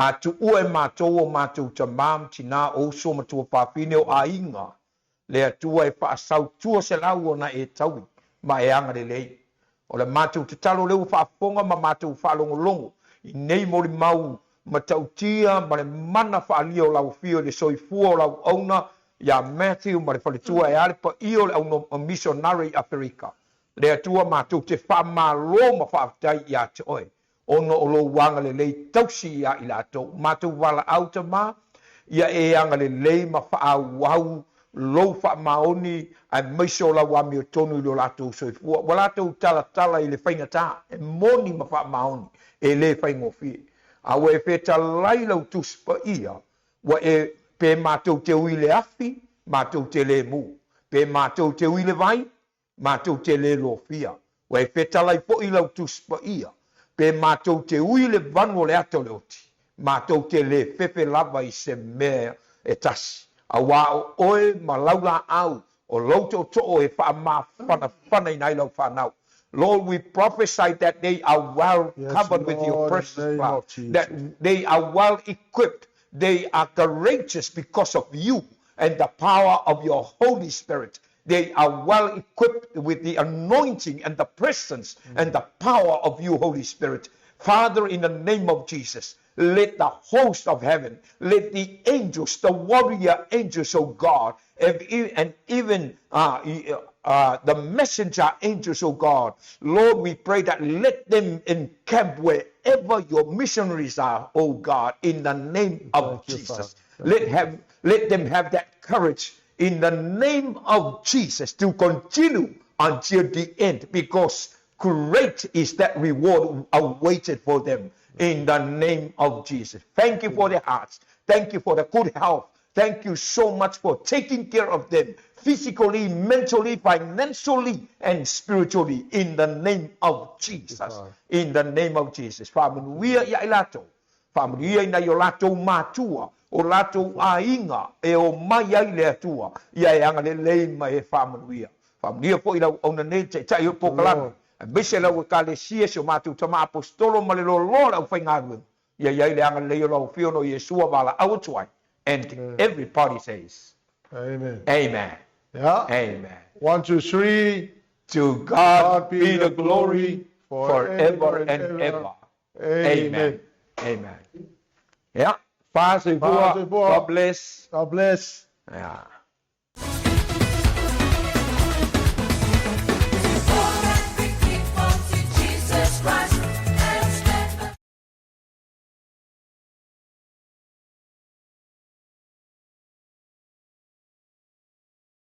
A tuua e matou o matou tamā ma tinā, o uso ma tuafafine, o aiga, le Atua e faasau 200 ona e taui ma e agalelei. O le matou tatalo lea ua faafofoga ma matou faalogologo i nei molimau matautia ma le mana faaalia o lau Afio i le soifua o lau auauna ia Matthew ma le faletua e a le paia o le au missionary i Aferika. Le Atua matou te faamalo ma faafetai ia te oe ona o lou agalelei tausi ia i latou. Matou valaau Tama ia e agalelei ma faaauau lou faamaoni aemaise o lau amiotonu i lo latou soifua. Ua latou talatala i le faigata e moni ma faamaoni e le faigofie. A ua e fetalai lau Tusi Paia Ua e, pe matou te ui i le afi, matou te le mū. Pe matou te ui i le vai, matou te le lofia. Ua e fetalai foi i lau Tusi Paia, pe matou te ui i le vanu o le ata o le oti, matou te le fefe lava i se mea e tasi, auā o oe ma lau laau o lou tootoo e faamafanafanaina ai lau fanau. Lord, we prophesy that they are well covered with your precious blood, that they are well equipped, they are courageous because of you and the power of your Holy Spirit. They are well equipped with the anointing and the presence and the power of you, Holy Spirit. Father, in the name of Jesus, let the host of heaven, let the angels, the warrior angels, oh God, and even the messenger angels, oh God, Lord, we pray that let them encamp wherever your missionaries are, oh God, in the name of Thank you, Jesus. Father. Let have let them have that courage in the name of Jesus to continue until the end, because great is that reward awaited for them in the name of Jesus. Thank you for their hearts. Thank you for the good health. Thank you so much for taking care of them physically, mentally, financially, and spiritually in the name of Jesus. In the name of Jesus. Faamanuia ia i latou. Faamanuia i nai o latou matua, o latou aiga e omai ai le Atua, ia e agalelei ma e faamanuia. Faamanuia foi i lau auauna nei le Taitai o le polokalame, aemaise lau Ekalesia, si o matou tama Aposetolo ma le loaloa o le aufaigaluega, ia i ai le agalelei o lau Afioga ona o Iesu valaau atu ai. And everybody says, Amen. Amen. Yeah. Amen. 1, 2, 3. To God be the glory forever and ever. Amen. Amen. Yeah. Fa soifua. Fa soifua. God bless. God bless. Yeah.